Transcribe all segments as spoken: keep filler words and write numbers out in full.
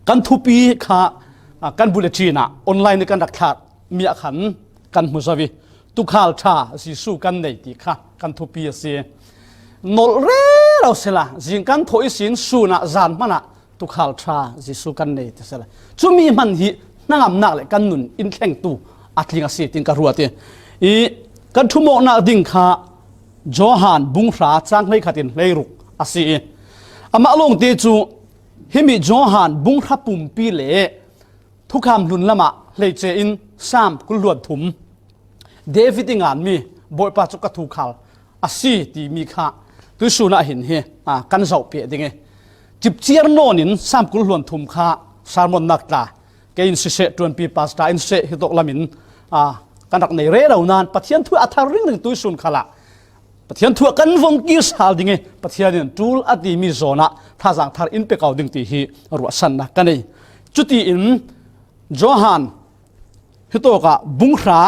Kan thupi kha, a, kan bulletin ah online kan rak thlak mi ah khan kan hmu zo i, tuukhal ṭha Jesuh kan nei ti kha kan thupi a si. Nolh rero sela, zing kan thawh ihsin sun ah zan hmanh ah tuukhal ṭha Jesuh kan nei ti sela, cumi hman hi hnangamnak le kan nun in thlengtu a tling a si, tin ka ruat i, i kan thumawknak ding kha Johan bung hra cang hleikhat in hleiruk a si i, amah lawngte cu himi Johan bung hra pumpi le Thukham hlun lamah hleice in Sam kul hluan thum, David i nganmi, Bawipa cu ka tuukhal a si timi kha tuihsun ah hin hi, aa, kan zoh piah ding i, cipciar nawn in Sam kul hluan thum kha sermonnak tla, kei in siseh, ṭuanpi pastor in siseh, hitawk lam in, aa, kan rak nei rero nain Pathian thu a thar ringring tuihsun khalah Pathian thu ah kan vung kir sal ding i, Pathian in ṭul a timi zawn ah thazaang thar in pe ko ding ti hi ruahsannak ka nei. Cutiin Johan hitawk ah bung hra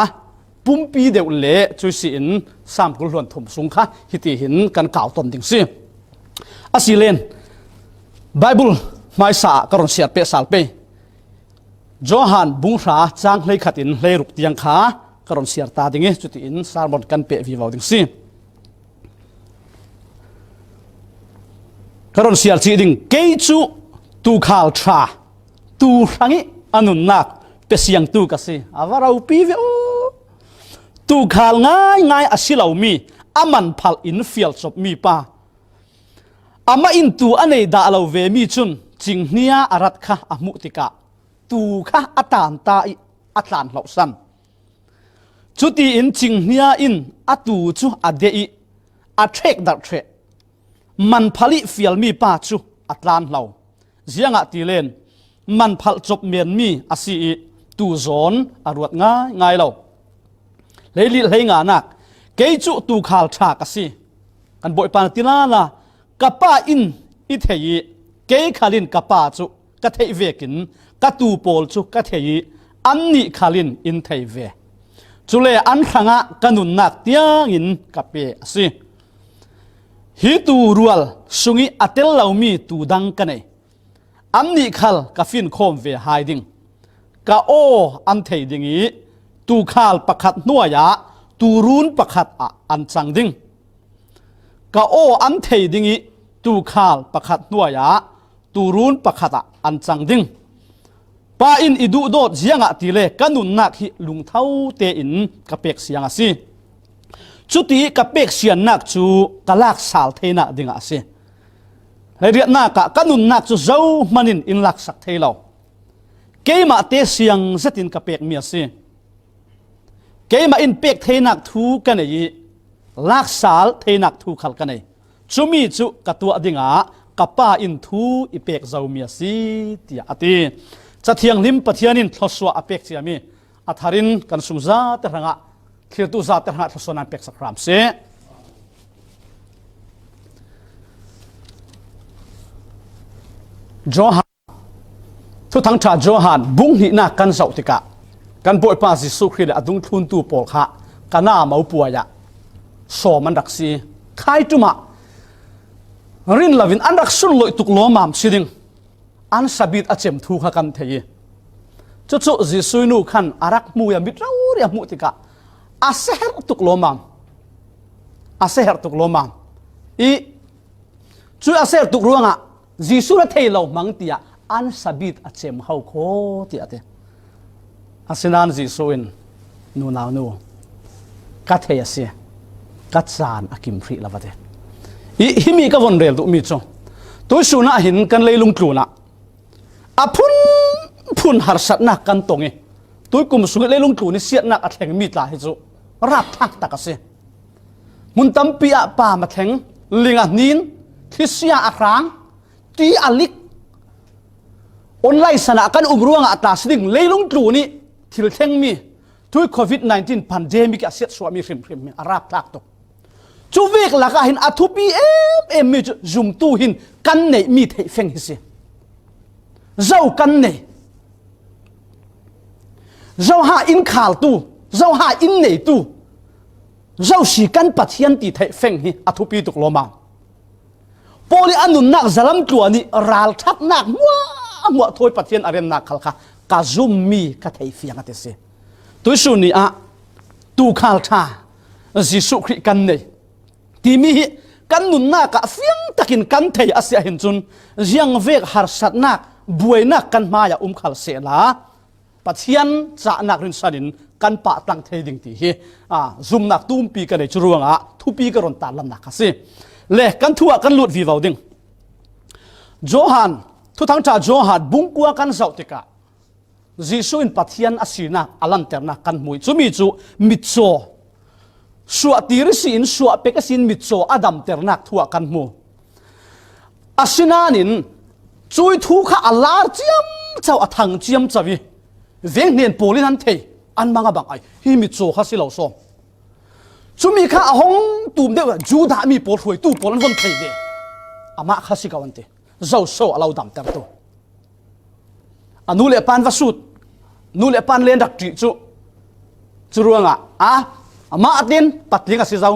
pumpi deuh le cuih si in Sam kul hluan thum sung kha hiti hin kan kau tawn ding si. Asilen Bible hmaisa ah ka run siar peh sal pei. Johan bung hra cang hleikhat in hleiruk tiang kha ka run siar ta ding i, cutiin sermon kan peh vivo ding si. Ka run siar cih ding, kei cu tuukhal ṭha, tuu hrang i a nunnak pe siangtu ka si. A va ropi ve aw. Tuukhal ngaingai a si lomi, a manphalh in fial copmi pa, amah in tuu a nei dah lo vemi cun cinghnia a rat kha a hmuh tikah tuu kha a tanta i a tlan hlauhsan. Cutiin cinghnia in a tuu cu a deh i a ṭhekdarh ṭheh. Manphalh i fialmi pa cu a tlan hlo. Ziangahtile manphalh cop menmi a si i tuu zawn a ruat ngaingai lo. Hleili hleinganak, kei cu tuukhal ṭha ka si. Kan Bawipa na ti lala, ka Pa in i thei i, kei khal in ka Pa cu ka theih vekin ka tuu pawl cu ka thei i, annih khal in in thei ve. Cule an hrangah ka nunnak tiangin ka pe a si. Hi tuu rual sung i a tel lomi tuu dang ka nei. Annih khal ka finkhawm ve hai ding. Ka aw an thei ding i, tuukhal pakhat hnuai ah tuurun pakhat ah an cang ding. Ka aw an thei ding i, tuukhal pakhat hnuai ah tuurun pakhat ah an cang ding. Pa in i duhdawt ziangahtile ka nunnak hi lungtho tein ka pek siang a si. Cuti ka pek siannak cu ka laksal theinak dingah a si. Hleiriatnak ah ka nunnak cu zohman in in laksak thei lo. Keimah te siang zetin ka pekmi a si. Keimah in pek theinak thu ka nei i, laksal theinak thu khal ka nei. Cumi cu ka tuah dingah ka Pa in thu i pek zomi a si, tiah a ti. Ca Thianghlim Pathian in thluasuah a pek ciami a thar in kan sung zate hrangah, thlirtu zate hrangah thluasuah nan peksak hram seh. Johan, Thuthangṭha Johan bung hnihnak kan zoh tikah kan Bawipa Jesuh Khrih le a dungthluntu pawl kha Kana mopuai ah sawm an rak si. Khaiṭum ah rin loin an rak sunloih tuk lawmam si ding. An sabit a cem thu kha kan thei i, cucu Jesuh nu khan a rak hmu i a mit rori a hmuh tikah a seher tuk lawmam. A seher tuk lawmam. I cu a seher tuk ruangah Jesuh na thei lo hmang tiah an sabit a cem ho kho, tiah a ti. Asinain Jesuh in, "Nunau nu, ka thei a si, ka caan a kim hrih lo," a ti. I himi ka von rel duhmi cu, tuihsun ah hin kan leilung tlun ah a phunphun harsatnak kan tong i, tuikum sung i leilung tlun i siatnak a thlengmi tla hi cu rapthlak tak a si. Hmun tampi ah pam a thleng, ling a hnin, thlisia a hrang, ti a lik. Online san ah kan um ruangah a tla si ding, leilung tlun i thil thlengmi, tui covid nineteen pandemic a siatsuahmi hrimhrim hi a rapthlak tuk. Cu vek lakah hin a thupi em em mi cu zumtu hin kan neihmi theihfeng hi si. Zo kan nei. Zoha in khaltu, zoha in neitu, zo si kan Pathian ti theihfeng hi a thupi tuk lawmam. Paul i a nunnak zalam tluan i ralṭhatnak hmuah a hmuah thawi Pathian a remnak khal kha ka zum mi ka thei fiang a ti si. Tuisun ni ah tuukhal ṭha Jesuh Khrih kan nei timi hi kan nunnak ah fiang takin kan thei a si ahhin cun ziangvek harsatnak buainak kan hmaiah um khal sehla Pathian cahnak rinsanin kan pahtlang thei ding ti hi, aa, zumnak tumpi ka nei cu ruangah thupi ka ron tarlannak kha si. Le kan thu ah kan lut vivo ding. Johan, Thuthangṭha Johan bungkua kan zoh tikah Jesuh in Pathian a sinak a lanternak kan hmu ih cumi cu mitcaw suahtir ihsin, suah pek ihsin mitcaw a damternak thu ah kan hmu. Asinain cui thu kha a lar ciamco, a thang ciamco ih venghnen pawl in an thei, an mang a bang ai, hi mitcaw kha si lo sawm. Cumi kha a hong tum deuh ah Judah mi pawl hruaitu pawl an von thei ve. Amah kha si ko an ti. Zoso a lo damtertu. A nu le pan va sut, nu le pan len rak ṭih cu. Cu ruangah a, amah a tin patling a si zo,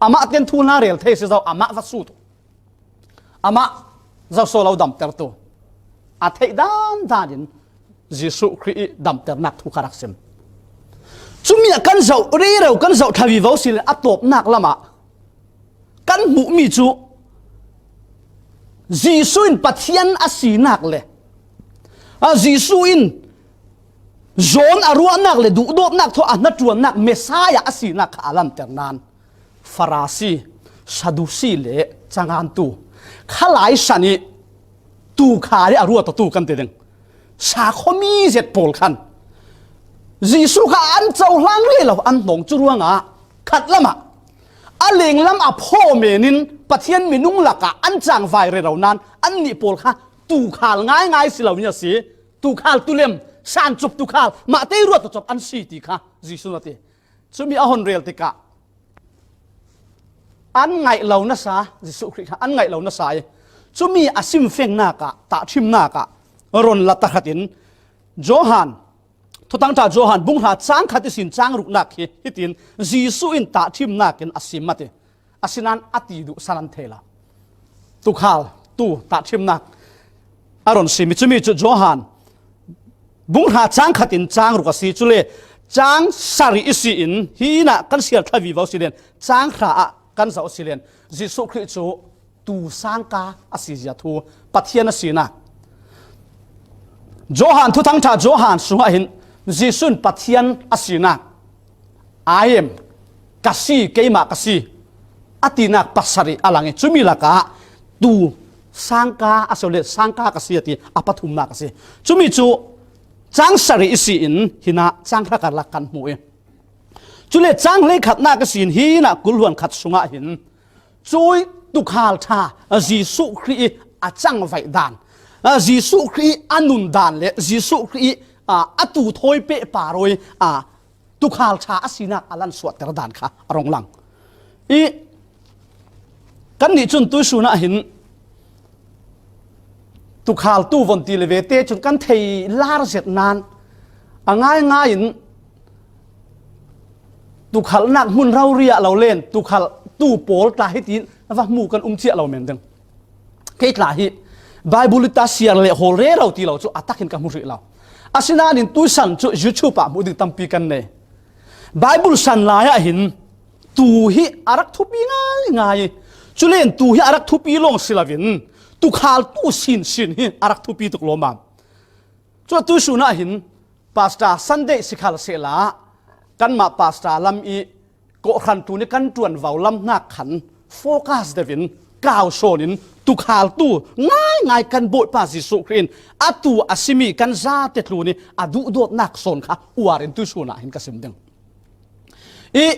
amah a tin thu hna rel thei a si zo, amah va sut. Amah zoso lo damtertu. A theih dan danin Jesuh Khrih ih damternak thu kha rak sim. Cumi ah kan zoh rero, kan zoh ṭha vivo si le a tawpnak lamah kan hmuhmi cu Jesuh in Pathian a sinak le, a, Jesuh in zawn a ruahnak le duhdawtnak thaw a hnaṭuannak Messiah a sinak kha a lanter nain Farasi, Sadusi le cangantu khalai san ih tuukhal ih a ruat awtu kan ti ding. Sakhuami zet pawl khan Jesuh kha an cohlang rih lo, an hnawng cu ruangah khat lamah a lenglam a phaw men in Pathian minung lakah an cangvai rero nain annih pawl kha tuukhal ngaingai si lomi a si. Tuukhal tulem, san cup tuukhal, mah tei ruat cop an si ti kha Jesuh in a ti. Cumi a hon rel tikah an ngaih lo nasa, Jesuh Khrih kha an ngaih lo nasa ih cumi a simfengnak ah, tahṭhimnak ah ron la tahratin Johan, Thuthangṭha Johan bung hra cang khat ihsin cang ruknak hi hitin Jesuh in tahṭhimnak in a sim a ti. Asinain a ti duh san an thei lo. Tuukhal tu tahṭhimnak a ron simi cumi cu Johan bung hra cang khat in cang ruk a si. Cule cang sarih ihsin hi inah kan siar ṭha vivo si len, cang hra ah kan zoh si len, Jesuh Khrih cu tuu sangka a si zia thu, Pathian a sinak. Johan, Thuthangṭha Johan sungah hin Jesuh in Pathian a sinak, "I am, ka si, keimah ka si," a tinak pasarih a lang ih cumi lakah tuu sangka a si le sangka ka si a ti a pathumnak a si. Cumi cu cang sarih ihsin hinah cang hra karlak kan hmu ih, cule cang hleikhatnak ihsin hinah kul hluan khat sungah hin cui tuukhal ṭha Jesuh Khrih ih a cangvaih dan, Jesuh Khrih ih a nun dan le Jesuh Khrih ih, a, a tuu thawi pehpar ih, a, tuukhal ṭha a sinak a lansuahter dan kha a rung lang. Ih kannih cun tuisun ah hin tuukhal tu von ti le vete cun kan thei lar zet nain a ngaingai in tuukhalnak hmun rori ah lo len tuukhal tu pawl tla hitin va hmu kan um ciah lo men ding. Kei tla hi Bible ta siar le hawl rero ti lo cu a takin ka hmu hrih lo. Asinain tuisan cu YouTube ah hmuh ding tampi kan nei. Bible san lai ah hin tuu hi a rak thupi ngaingai. Culen tuu hi a rak thupi lawng si loin tuukhal tu sinsin hi a rak thupi tuk lawmmam. Cu tuisun ah hin Pastor Sunday si khal sehla kanmah pastor lam ih kawhhran tlun ih kan ṭuanvo lam hnak khan focus deuh in kau sawn in tuukhal tu ngaingai kan Bawipa Jesuh Khrih in a tuu a simi kan zate tlun ih a duhdawtnak sawn kha uar in tuisun ah hin ka sim ding. Ih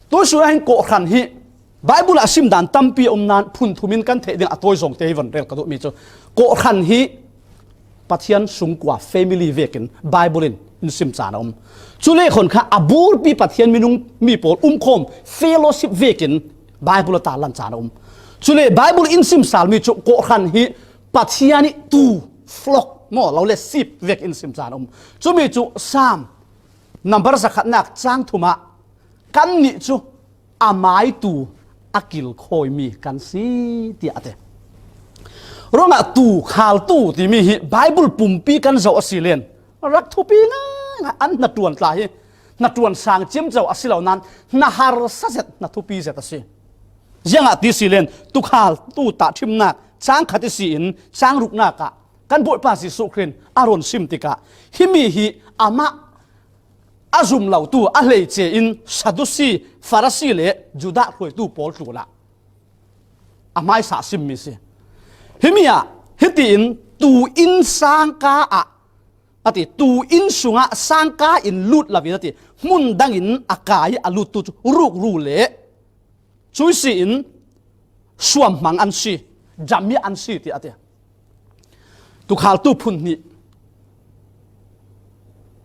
tuisun ah hin kawhhran hi Bible ah sim dan tampi a um nain phun thum in kan theih ding a tawi zong te hi von rel ka duhmi cu kawhhran hi Pathian sungkua family vekin Bible in in sim caan a um. Cule khon kha a burpi Pathian minung mi pawl umkhawm fellowship vekin Bible a tarlan caan a um. Cule Bible in sim salmi cu kawhhran hi Pathian ih tuu, flock maw lo le sheep vekin in sim caan a um. Cumi cu Psalm number zakhatnak cang thum ah kannih cu amai tuu a kilkhawimi kan si, tiah a ti. Ruangah tuu khaltu timi hi Bible pumpi kan zoh a si len rak thupi ngaingai an hnaṭuan tla hi hnaṭuan sang ciamco a si lo nan hna harsa zet hna thupi zet a si. Ziangah ti si len tuu khaltu tahṭhimnak cang khat i si in cang ruknak ah kan Bawipa Jesuh Khrih in a rawn sim tikah himi hi amah a zum lotu a hleice in Sadusi, Farasi le Judah hruaitu pawl tlulah a hmaisa a simmi si. Himi ah hitiin tuu in sangka ah a ti, tuu in sungah sangka in lut loin a ti, hmun dangin a kai a luttu cu rukru le cui si in suamhmang an si, damia an si ti a ti. Tuu khaltu phun hnih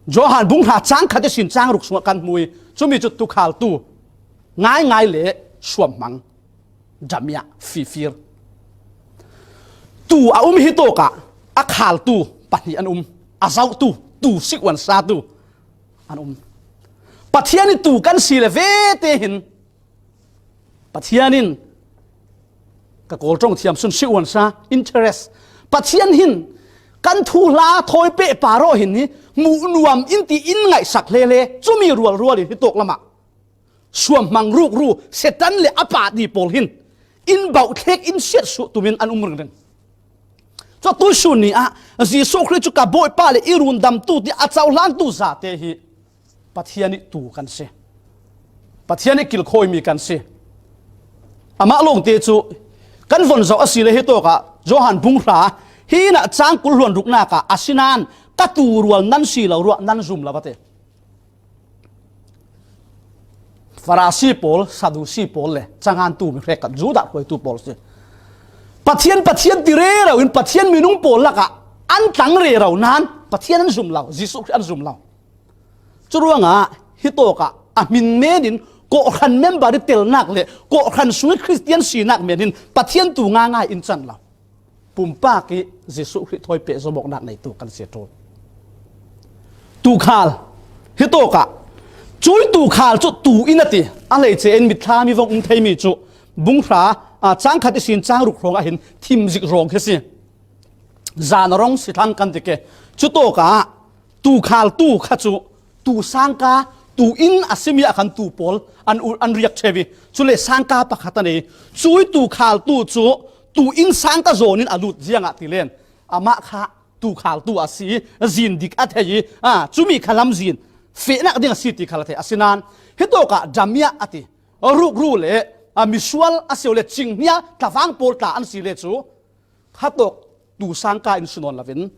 Johan bung hra cang khat i sin cang ruk sungah kan hmu i cumi cu tuu khaltu ngaingai le suamhmang, damia, fifir. Tuu a um hi tawkah a khaltu pahnih an um, a zohtu, tuu sikuan satu an um. Pathian i tuu kan si le vete hin Pathian in ka kawl ṭong thiam sun sikuan sa interest. Pathian hin kan thuhla thawi peh par aw hin hi hmuh nuam in ti in ngaihsak hle le cumi rualrual in hi tawk lamah suamhmang rukru Satan le a pahni pawl hin in bauhthlek in siatsuh tumin an um ringring. Cu tuisun ni ah Jesuh Khrih cu ka Bawipa le i rundamtu ti a cohlantu zate hi Pathian i tuu kan si. Pathian i kilkhawimi kan si. Amah lawngte cu kan von zoh a si le hi tawkah Johan bung hra hinah cang kul hluan ruknak ah a si nan ka tuu rual nan si lo ruah nan zum lo a ti. Farasi pawl, Sadusi pawl le cangantu mi hrekkhat Judah hruaitu pawl si. Pathian, Pathian ti rero in Pathian minung pawl lakah an tlang rero nan Pathian an zum lo, Jesuh Khrih an zum lo. Curuangah hi tawkah a hmin menin kawhhran member i telnak le kawhhran sungih Khristian sinak menin Pathian tuu ngaingai in can lo. Pumpak i Jesuh Khrih thawi peh zawmawknak neitu kan si ṭul. Tuu khal hi tawkah cui tuu khal cu tuu in a ti a hleice in mitthlam i vong um theimi cu bung hra, aa, cang khat i sin cang ruk hrawngah hin thim zik hrawng hi si. Zan a rawng si thlang kan ti ke. Cu tawkah tuu khaltu kha cu tuu sangka, tuu in a simi ah khan tuu pawl an u-, an riak ṭheu i, cule sangka pakhat a nei. Cui tuu khaltu cu tuu in sangka zawn in a lut ziangah ti len amah kha tuu khaltu a si i, zin dik a thei i, aa, cumi kha lamzin fehnak ding a si ti khal a thei. Asinain hi tawkah damia a ti, rukru le, aa, misual a si le cinghnia tlavang pawl tla an si le cu khatawk tuu sangka in si nawn loin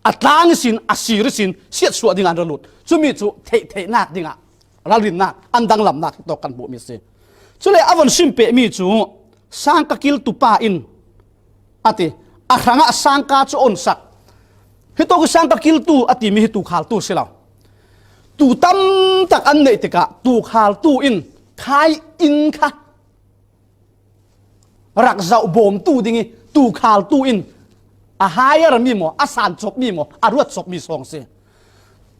a tlang ihsin, a sir ihsin siatsuah dingah an ra lut. Cumi cu theihtheihnak dingah ralrinnak, an danglamnak hi tawk kan hmuhmi a si. Cule a von sim pehmi cu sangka kiltu pa in a ti, a hrangah sangka cu a onsak. Hi tawk i sangka kiltu a timi hi tuu khaltu si lo. Tuu tamtak an neih tikah tuu khaltu in khai inn kha rak zoh bawmtu ding i tuu khaltu in a hire mi maw, a san cawp mi maw, a ruat cawp mi sawng si.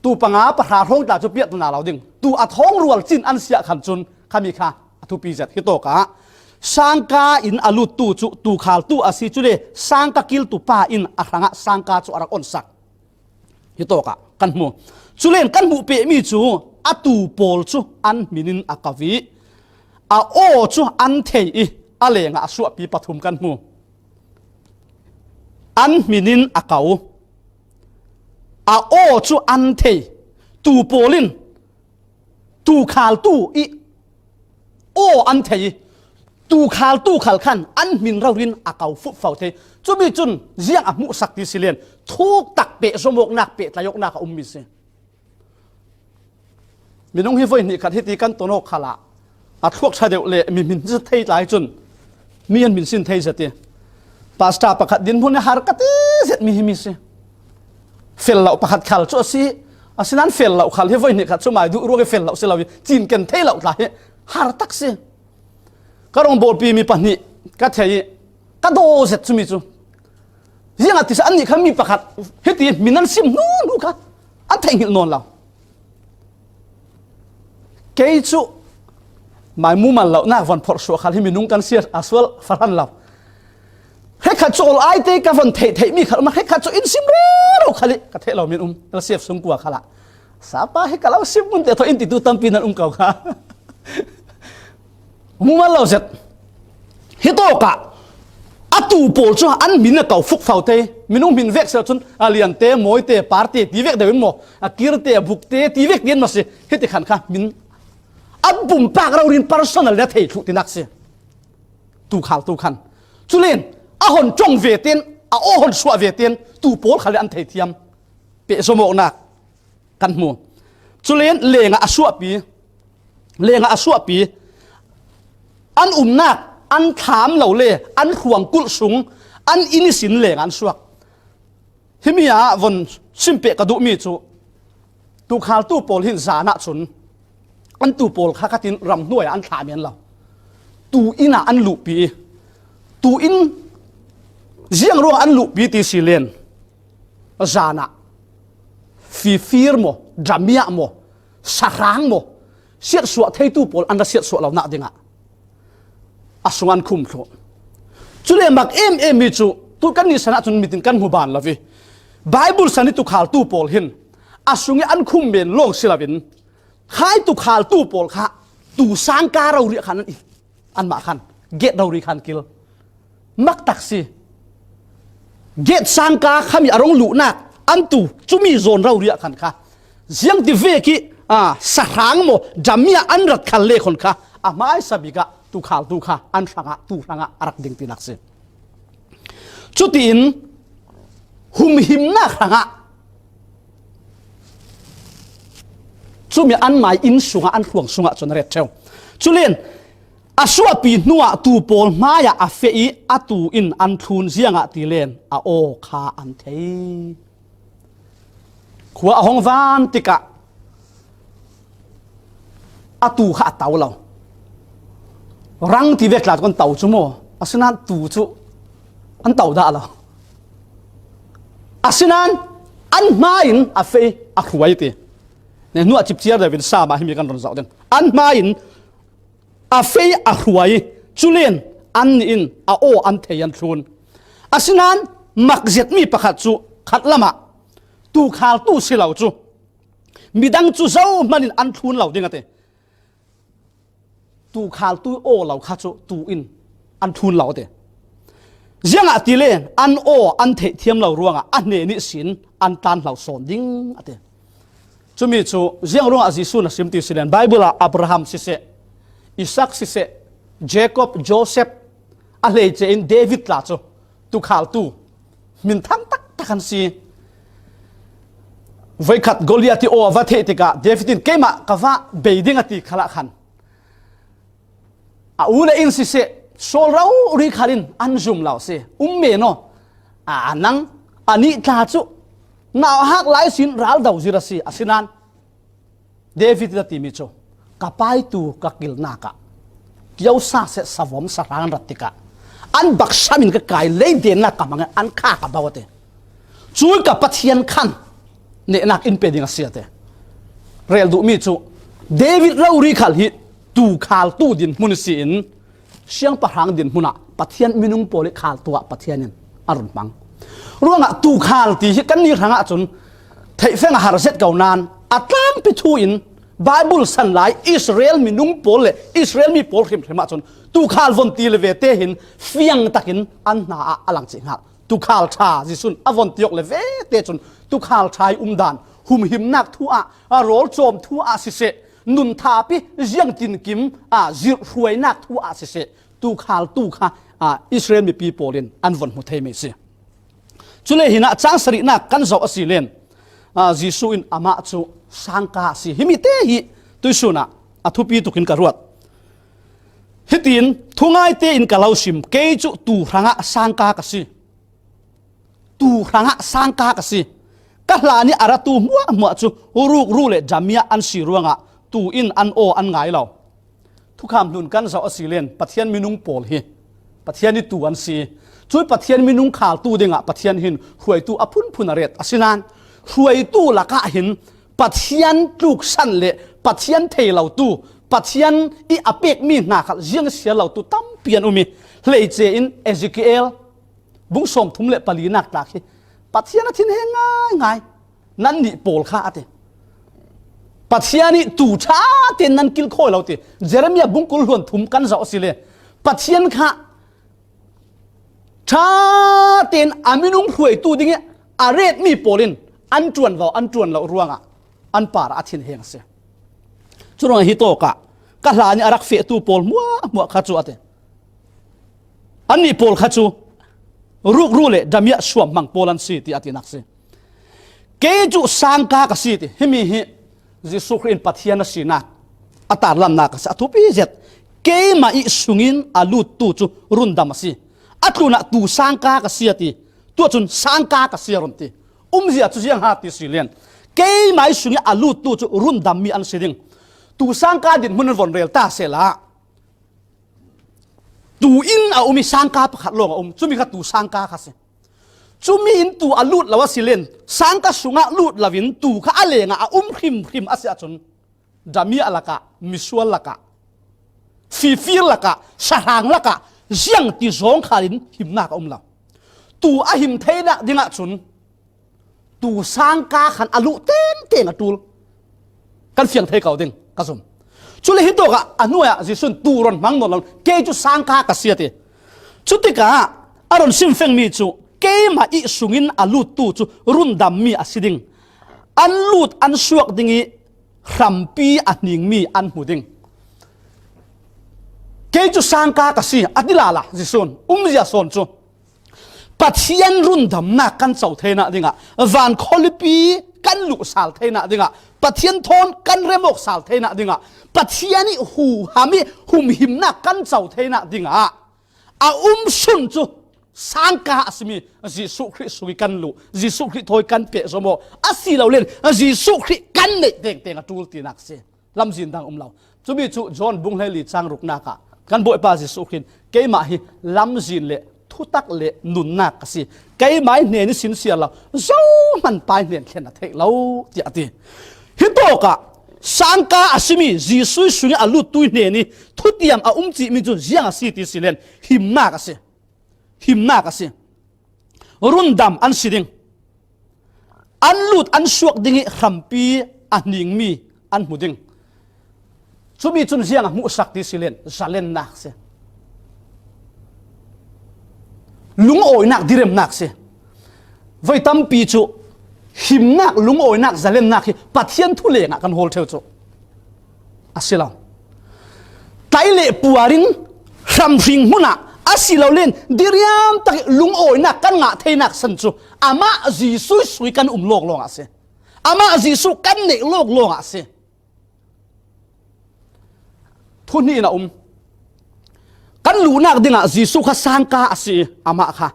Tuu panga pahra hrawng tla cu piah tuna lo ding. Tuu a thawng rual cin an siah khan cun khami kha a thupi zet hi tawkah sangka in a luttu cu tuu khaltu a si, cule sangka kiltu pa in a hrangah sangka cu a rak onsak. Hi tawkah kan hmu. Culen kan hmuh pehmi cu a tuu pawl cu an hmin in a ko i, a aw cu an thei i, a lengah a suahpi pathum kan hmu. An hmin in a ko. A aw cu an thei. Tuu pawl in tuu khaltu i aw an thei i, tuu khaltu khal khan an hmin rori in a ko fupfo thei. Cumi cun ziang a hmuhsak ti si len thuk tak peh zawmawknak, peh tlaihawknak a ummi si. Minung hi voi hnih khat hiti kan ton awk khalah a thluak ṭha deuh le mi hmin si thei tlai cun mi an hmin sin thei zet i, pastor pakhat dinhmun i har ka ti zet mi hi mi si. Fel loh pakhat khal cu a si, asinain fel loh khal hi voi hnih khat cu mai duh ruang i fel loh si lo i cinken thei loh tla hi har tak si. Ka rawngbawlpi mi pahnih ka thei i ka daw zet cumi cu ziangahtisa annih kha mi pakhat hiti hmin an sim hnu hnu kha an theihngilh nawn lo. Kei cu mai mumal lohnak von phorh suah khal hi minung kan si a sual fahran lo. Khat chu ol aite ka von theih theih mi khat um a, hei khat chu in sim rero khalih ka theih lo min um. L C F sung kua khalah sapa hi ka lo sim mun te thaw in titu tampi nan um kau kha. Mumal lo zet. Hi tawkah a tu pawl chu an min a kau fuk fau thei. Min um min vek sel chun a liante, mawite, parte ti vek deuh in maw, a kirte, a bukte ti vek ti in maw si. Hiti khan kha min a bumpak raurin personal le thei thluh tinak si. Tu khal tu khan. Chulen a hon chong ve ten, a aw hon suah ve ten, tu pawl kha le an thei thiam. Peh zomawknak kan hmu. Chulen lengah a suahpi, lengah a suahpi, an umnak, an thlam lo le, an hruang kulh sung, an inn ihsin lengah an suak. Himi ah von simpeh ka duhmi chu, tu khal tu pawl hin zan ah chun, an tu pawl kha khatin ram hnuai ah an thlam ian lo. Tu inn ah an luhpi, tu inn ziang ruang an luhpi ti si len. Zan ah fifir maw, damiah maw, sahrang maw, siatsuah theitu pawl an ra siatsuah lo nak dingah a sung an khum thluh. Chule mak em em mi chu tu kan ni san ah chun mitin kan hmu ban lo vi. Bible san i tu khal tu pawl hin a sung i an khum men lawng si lo in, khai tu khal tu pawl kha tu sangka rori khan an i, anmah khan gate rori khan kil. Mak tak si. Gate sangka khami a rong luhnak an tu chumi zawn rori ah khan kha ziang ti vek i, a, sahrang maw, damiah an rat khal le khon kha a hmaisa bik ah tu khal tu kha an hrangah, tu hrangah a rak ding tinak si. Chutiin humhimnak hrangah chumi an mai inn sungah, an hruang sungah chun a ret theu. Chulen a suahpi hnuah tu pawl hmaiah a feh i a tu in an thlun ziangah ti len a aw kha an thei. Khua a hong van tikah a tu kha a tau lo. Rang ti vek tla kan tau chu maw? Asinan tu chu an tau dah lo. Asinan an hmain a fei a hruai ti. Ne hnuah chipchiar deuhin Sam ah himi kan ron zauh den. An hmain a fei a hruai, chulen an nih in a aw an thei an thlun. Asinan mak zetmi pakhat chu khat lamah tu khal tu si lo chu midang chu zo hmanin an thlun lo ding a ti. Tu khal tu aw lo kha chu tu in an thlun lo a ti. Ziangah ti le an aw an theih thiam lo ruangah a hnen ihsin an tlan hlau sawn ding a ti. Chumi chu ziang ruangah Jesu na sim ti si len, Bible ah Abraham siseh, Isaac siseh, Jacob, Joseph, a hleice in David tla chu tu khal tu min thang taktak an si. Voikhat Goliath i aw a va theih tikah David in keimah ka va bei ding a ti khalah khan a u le in siseh, sawl rori khalin an zum lo si. Um men aw, a nang a nih tla chu nau hak lai sin ral do zir a si. Asinan David in a timi chu ka paitu ka kilnak ah kiosa seh savom sahrang an rat tikah an baksamin ka kai lei dennak ka hmangin an kha ka bau a ti. Cui ka Pathian khan nehnak in pe ding a si a ti. Rel duhmi chu David rori khal hi tu khal tu dinhmun si in siangpahrang dinhmun ah Pathian minung pawl i khal tu ah Pathian in a run hmang. Ruangah tu khal ti hi kan ni hrangah cun theihfeng a har zet ko nan a tlangpi thu in Bible san lai Israel minung pawl le Israel mi pawl hrimhrim ah cun tu khal von ti le ve te hin fiang takin an hna ah a lang cih hngal. Tukhal ṭha Jesu'n a von tiawk le vete cun tukhal ṭha i umdan humhimnak thu ah, a rawlcawm thu ah siseh, nun thapi ziangtinkim ah zirhhruainak thu ah siseh, tukhal tu kha, ah, Israel mipi pawl in an von hmu thei mai si. Cule hinah cang sarihnak kan zoh a si len, ah, Jesuh in amah cu sangka a si. Himi te hi tuihsun ah a thupi tukin ka ruat. Hitin thungai tein ka lo sim, kei cu tu hrangah sangka ka si. Tu hrangah sangka ka si. Ka hlan i a ratu hmuahhmuah cu rukru le damiah an si ruangah tu in an aw an ngai lo. Thukham hlun kan zoh a si len Pathian minung pawl hi Pathian i tu an si. Cui Pathian minung khal tu dingah Pathian hin hruaitu a phunphun a ret. Asinan hruaitu lakah hin Pathian tluksan le Pathian thei lo tu, Pathian i a pekmi hna khal ziang siar lo tu tampi an um i, hleice in Ezekiel, bung sawmthum le palinak tlak hi Pathian a thinheng ngaingai. Nannih pawl kha a ti. Pathian ih tuu ṭha tein nan kilkhawi lo ti. Jeremiah bung kul hluan thum kan zoh asile Pathian kha ṭha tein a minung hruaitu dingih a retmi pawl in an ṭuanvo an ṭuan loh ruangah an parah a thinheng a si. Curuangah hi tawkah ka hlan ih a rak fehtu pawl hmuahhmuah kha cu a ti. Annih pawl kha cu rukru le damiah suamhmang pawl an si ti a tinak si. Kei cu sangka ka si ti. Himi hi Jesuh Khrih in Pathian a sinak a tarlannak a si a thupi zet. Keimah ih sungin a luttu cu rundam a si. A tlunah tuu sangka ka si a ti. Tuah cun sangka ka si a run ti. Umzia cu ziang ha ti si lian. Keimah ih sungih a luttu cu rundammi an si ding. Tuu sangka dinhmun an von rel ta sehla tuu in a um ih sangka pakhat lawng a um. Cumi kha tuu sangka kha si. Cumi in tuu a lut lo a si len sangka sungah lut loin tuu kha a lengah a um hrimhrim a si ahcun damiah lakah, misual lakah, fifir lakah, sahrang lakah ziang ti zawng khalin himnak a um lo. Tuu a him theinak dingah cun tuu sangka khan a luh tengteng a ṭul. Kan fiang thei ko ding ka zum. Cule hitawkah a hnuaiah Jesuh in tuu ron hmang nawn lo, kei cu sangka ka si a ti. Cutikah a ron simfengmi cu keimah ih sungin a luttu cu rundammi a si ding. An lut an suak ding ih hrampi a hningmi an hmu ding. Kei cu sangka ka si a ti lala Jesuh in umzia sawn cu Pathian rundamnak kan co theinak dingah, van khualipi kan luh sal theinak dingah, Pathian thawn kan remawk sal theinak dingah, Pathian ih huham ih humhimnak kan co theinak dingah a um sun cu sangka a simi Jesuh Khrih sungih kan luh, Jesuh Khrih thawi kan pehzom aw, asilole Jesuh Khrih kan neih tengteng a ṭul tinak a si. Lamzin dang um lo. Cumi cu John bung hleili cang ruknak ah kan Bawipa Jesuh Khrih in keimah hi lamzin le thutak le nunnak ka si. Keimah ih hnen ihsin siar lo, zohman Pa ih hnen thlen a theih lo, tiah a ti. Hitawkah sangka a simi Jesuh ih sungih a luttu ih hnen ih thutiam a um cihmi cu ziang a si ti si len himnak a si. Himnak a si. Rundam an si ding. An lut an suak ding ih hrampi a hningmi an hmu ding. Cumi cun ziang a hmuhsak ti si len zalennak si. Lungawinak diremnak si. Voi tampi cu himnak, lungawinak, zalennak hi Pathian thu lengah kan hawl ṭheu cu a si lo. Tlai le puar in hramhring hmunah asilole diriam tak ih lungawinak kan ngah theinak san cu amah Jesuh ih sungih kan um lawk lawngah a si. Amah Jesuh kan neih lawk lawngah a si. Thu hnih in a um. Kan luhnak dingah Jesuh kha sangka a si i amah kha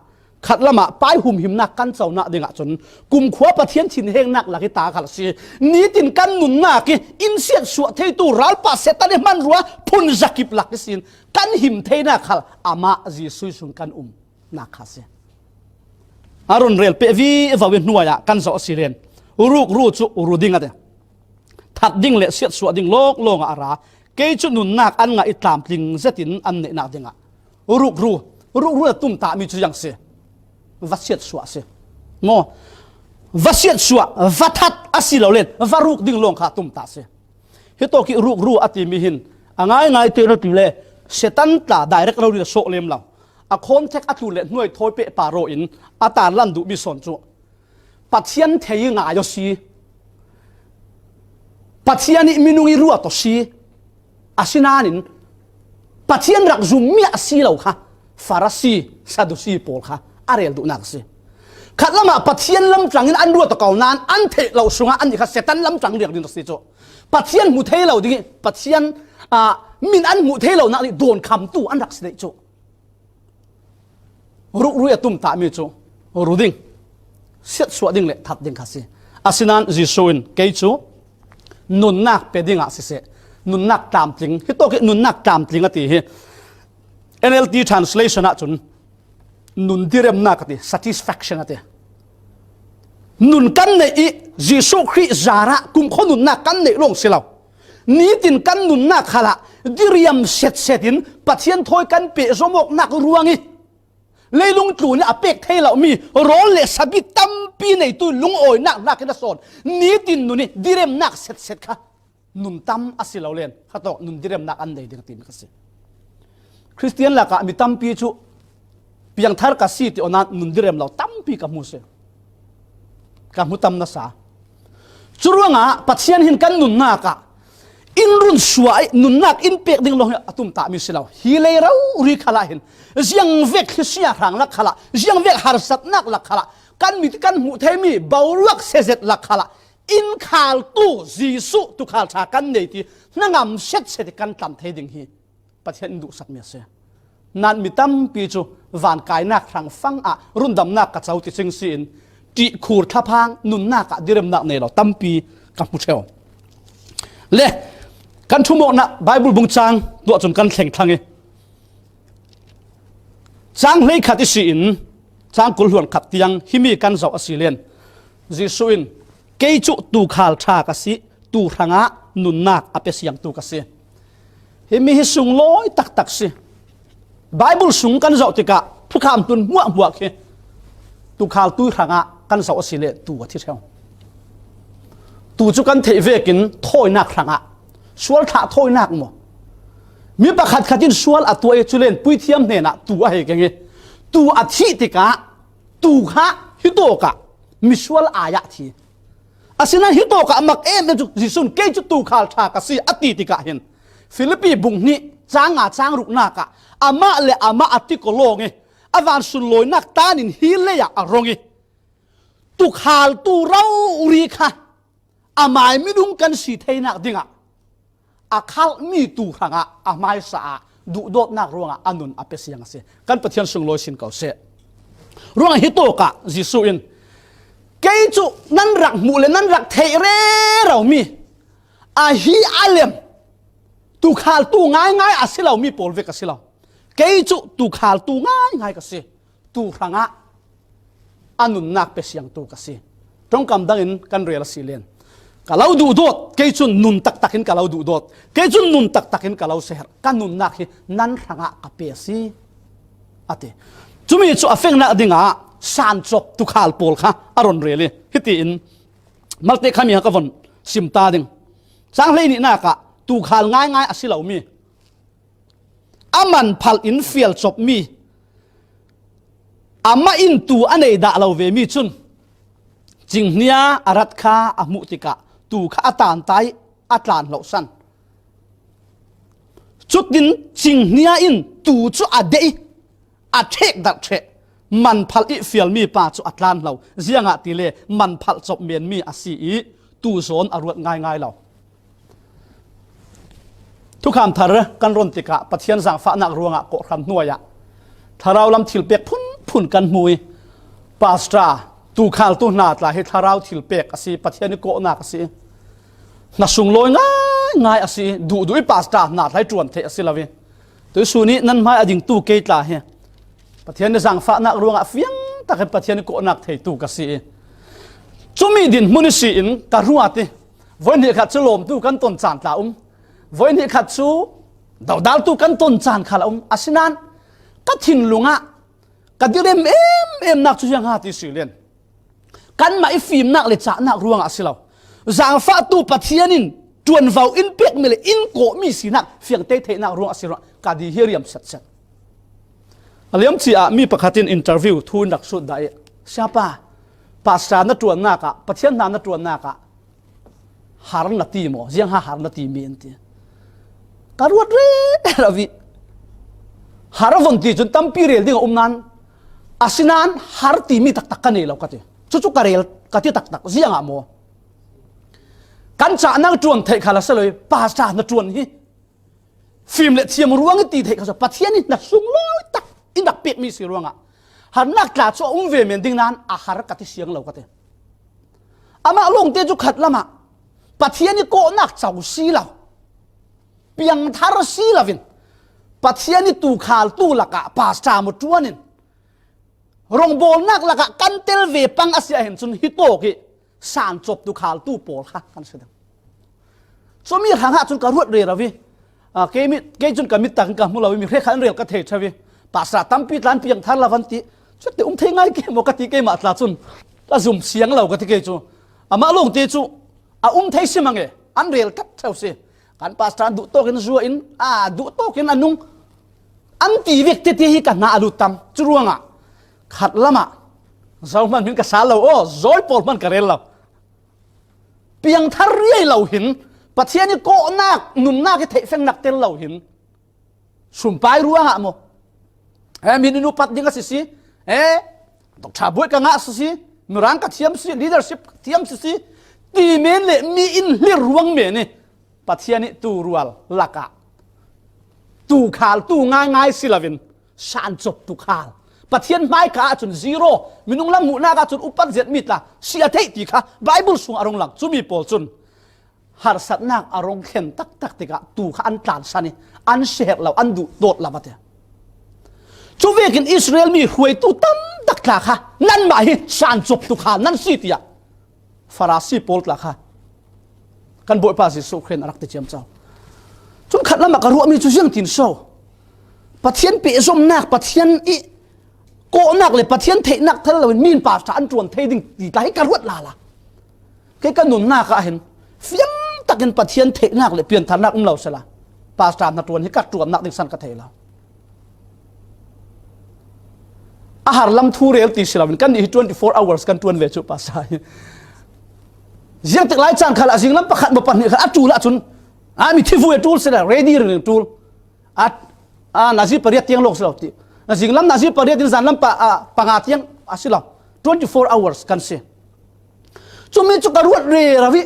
khat lamah Pa ih humhimnak kan conak dingah cun kumkhua Pathian thinhengnak lak ih ta khal a si. Nitin kan nunnak ih in siatsuah theitu ralpah Satan ih hmanrua phun zakip lak ihsin kan him theinak khal amah Jesuh ih sung kan umnak kha a si. A run rel peh vivo ih hnuai ah kan zoh a si len rukru cu ru ding a ti. That ding le siatsuah ding lawk lawngah a ra. Kei cu nunnak an ngah ih tlamtling zetin an neihnak dingah rukru, rukru a tumtahmi cu ziang si. Va siatsuah a si. Maw? Va siatsuah, va that asilole va ruk ding lawng kha a tumtah a si. Hitawk ih rukru a timi hin a ngaingai te na ti le Satan tla direct rori a sawh lem lo. A contact a tlun le hnuai thawi peh pah rawh in a tarlan duhmi sawn cu Pathian thei ih ngai aw si. Pathian ih minung ih ruat aw si. Asinain Pathian rak zummi a si lo kha Farasi, Sadusi pawl kha a rel duhnak a si. Khat lamah Pathian lamtlang in an ruat aw ko nain an theih loh sungah annih kha Satan lamtlang riang ding a si cu. Pathian hmu thei lo ding ih Pathian, ah, min an hmuh thei lonak nih dawnkhamtu an rak si dih cu. Rukru ih a tumtahmi cu ru ding, siatsuah ding le that ding kha a si. Asinain Jesuh in kei cu nunnak pe dingah siseh, nunnak tlamtling, hitawk ih nunnak tlamtling a ti hi N L T translation ahcun nun diremnak a ti, satisfaction a ti. Nun kan neih ih Jesuh Khrih zarah kumkhua nunnak kan neih lawng si lo. Nitin kan nunnak khalah diriam setset in Pathian thawi kan pehzom awknak ruang ih Leilung tlun a pek thei lo mi rawl le sabi tampi neitu lungawinak hnakin a sawn. Nitin nun i diremnak setset kha nun tam a si lo len kha tawk nun diremnak an nei ding timi kha si. Khristian lakah mi tampi cu piangthar ka si ti awnan nun direm lo tampi ka hmu si. Ka hmu tam nasa. Curuangah Pathian hin kan nunnak ah in run suah i nunnak in pek ding lawng hi a tumtahmi si lo. Hi lei rori khalah hin ziangvek thlisia hrang lak khalah, ziangvek harsatnak lak khalah, kan mit kan hmuh theimi boruak sezet lak khalah, in khaltu Jesuh tukhal ṭha kan nei ti hnangam setset i kan tlan thei ding hi Pathian in duhsakmi a si. Nan mi tampi cu vankainak hrangfang ah rundamnak ka co ti cing si in ṭihkhur thlaphang nunnak ah diremnak nei lo tampi ka hmu ṭheu. Le kan thumawknak Bible bung cang tuah cun kan thleng thlang i cang hleikhat i si in cang kul hluan khat tiang himi kan zoh a si len Jesuh in kei cu tukhal ṭha ka si, tu hrangah nunnak a pe siangtu ka si. Himi hi sunglawi taktak si. Bible sung kan zoh tikah thukham tlun hmuahhmuah khi tukhal tu hrangah kan zoh a si le tu a thi ṭheu. Tu cu kan theih vekin thawinak hrangah sual thlah thawinak maw? Mi pakhat khat in sual a tuah i culen puithiam hnenah tu a hei keng i tu a thih tikah tu kha hitawkah misual ai-ah thi. Asinain hitawkah mak em em cu Jesuh in kei cu tukhal ṭha ka si a ti tikah hin Filipi bung hnih cang nga cang ruknak ah amah le amah a ti kawlawng i a van sunlawinak tanin hi leiah a rong i tukhaltu rori kha a mai minung kan si theinak dingah a khalhmi tu hrangah a hmaisa ah duhdawtnak ruangah a nun a pe siang a si. Kan Pathian sunglawi sin ko seh. Ruangah hitawkah Jesuh in kei cu nan rak hmuh le nan rak theih reromi a hi a lem tukhaltu ngaingai a si lomi pawl vek a si lo. Kei cu tukhaltu ngaingai ka si. Tu hrangah a nunnak pe siangtu ka si. Ṭongkam dangin kan rel a si len ka lo duhdawt, kei cun nun taktakin ka lo duhdawt, kei cun nun taktakin ka lo seher, ka nunnak hi nan hrangah ka pe a si, a ti. Cumi cu a fengnak dingah sancop tukhal pawl kha a ron rel i hitiin malte khami ha ka von sim ta ding. Cang hleihnihnak ah tukhal ngaingai a si lomi a man phalh in fial copmi, amah in tu a nei dah lo vemi cun, cinghnia a rat kha a hmuh tikah tu kha a tanta i a tlan hlohsan. Cutin cinghnia in tu cu a deih i a ṭhek darh ṭheh, man phalh i fialmi pa cu a tlan hlo, ziangahtile man phalh cop menmi a si i tu zawn a ruat ngaingai lo. Thukham thar kan ron tikah Pathian zaangfahnak ruangah kawhhran hnuai ah thlarau lam thilpek phunphun kan hmu i, pastor, tukhaltu hna tla hi thlarau thilpek a si, Pathian i kawhnak a si, hna sunglawi ngaingai a si, duhduh i pastor hna tla hi ṭuan theih a si lo i, tuisun i nan hmai a dingtu kei tla hi Pathian i zaangfahnak ruangah fiang takin Pathian i kawhnak theitu ka si i, cumi dinhmun i si in ka ruat i, voi hnih khat cu lawmtu kan ton caan tla um, voi hnih khat cu dodaltu kan ton caan khal a um. Asinain ka thinlung ah ka direm em emnak cu ziang ha ti si len, kanmah i fimnak le cahnak ruangah a si lo, zaangfahtu Pathian in ṭuanvo in pekmi le in kawhmi sinak fiangtei theihnak ruang a si ruangah ka di hi a riam setset. A liamcia ah mi pakhat in interview thu in rak sut dah i, "Siapa, pastor na ṭuannak ah, Pathian hna na ṭuannak ah har na ti maw? Ziang ha har na ti mi?" an ti. Ka ruat rero i, har a von ti cun tampi rel ding a um nan, asinain har timi taktak ka nei lo ka ti. Cucu ka rel ka ti taktak, ziangah maw? Kan cahnak ṭuan theih kha la si lo i, pastor na ṭuan hi fim le thiam ruang i ti theih kha cu Pathian in hna sunglawi tak in rak pekmi si ruangah harnak tla cu a um ve men ding nan a har ka ti siang lo ka ti. Amah lawngte cu khat lamah Pathian i kawhnak co si lo, piangthar si loin Pathian i tukhaltu lakah pastor mu ṭuan in rongbawlnak lakah kan tel ve pang a si ahhin cun hitawk i sancop tukhaltu pawl kha kan si ding. Cumi hrangah cun ka ruat rero i, aa, kei mit, kei cun ka mit takin ka hmu lo i, mi hrekkhat an rel ka thei ṭheu i, Pastor tampi tla an piangthar lo van ti, chuti um thei ngai ke maw ka ti keimah tla cun, ka zum siang lo ka ti kei cu. Amah lawngte cu a um thei si mange, an rel ṭap ṭheu si. Kan pastor an duh tawkin zuah in, a duh tawkin a nung, an ti vek tete hi ka hna a lut tam. Cu ruangah khat lamah, zohman min ka sal lo aw, zawi pawl hman ka rel lo. Piangthar riai lo hin, Pathian i kawhnak, nunnak i theihfengnak tel lo hin, sumpai ruangah maw? Eh, min in upat ding a si si, eh, doctor buai ka ngah si si, mirang ka thiam si, leadership ka thiam si si, ti men le mi in hlir ruang men i Pathian i tu rual lakah tu khal, tu ngaingai si loin, san cop tu khal. Pathian hmaika ahcun zero, minung lam hmuhnak ahcun upat zet mi tla si a theih ti kha Bible sung a rung lang. Cumi pawl cun harsatnak a rung thlen taktak tikah tu kha an tlansan i an si herh lo, an duh dawt lo a ti. Cu vekin Israel mi hruaitu tam tak tla kha nanmah hi san cop tu khal nan si tiah Farasi pawl tla kha kan Bawipa Jesuh Khrih in a rak ti ciamco. Cun khat lamah ka ruahmi cu ziangtin so? Pathian pehzomnak, Pathian i kawhnak le Pathian theihnak thar loin min pastor an ṭuan thei ding ti tla hi ka ruat lala. Kei ka nunnak ah hin fiang takin Pathian theihnak le piantharnak um lo sela, pastor hna ṭuan hi ka ṭuannak ding san ka thei lo. A har lam thu rel ti si loin kannih hi twenty four hours kan ṭuan ve cu pastor hi. Ziangtik lai caan khal ah zinglam pakhat maw pahnih khal a ṭul ahcun, a mi thi vui a ṭul sila, ready ringring ṭul. A, a, nazi pariat tiang lawng si lo ti. Na zinglam nazi pariat in zanlam pa, a, panga tiang a si lo. Twenty four hours kan si. Cumi cu ka ruat rero i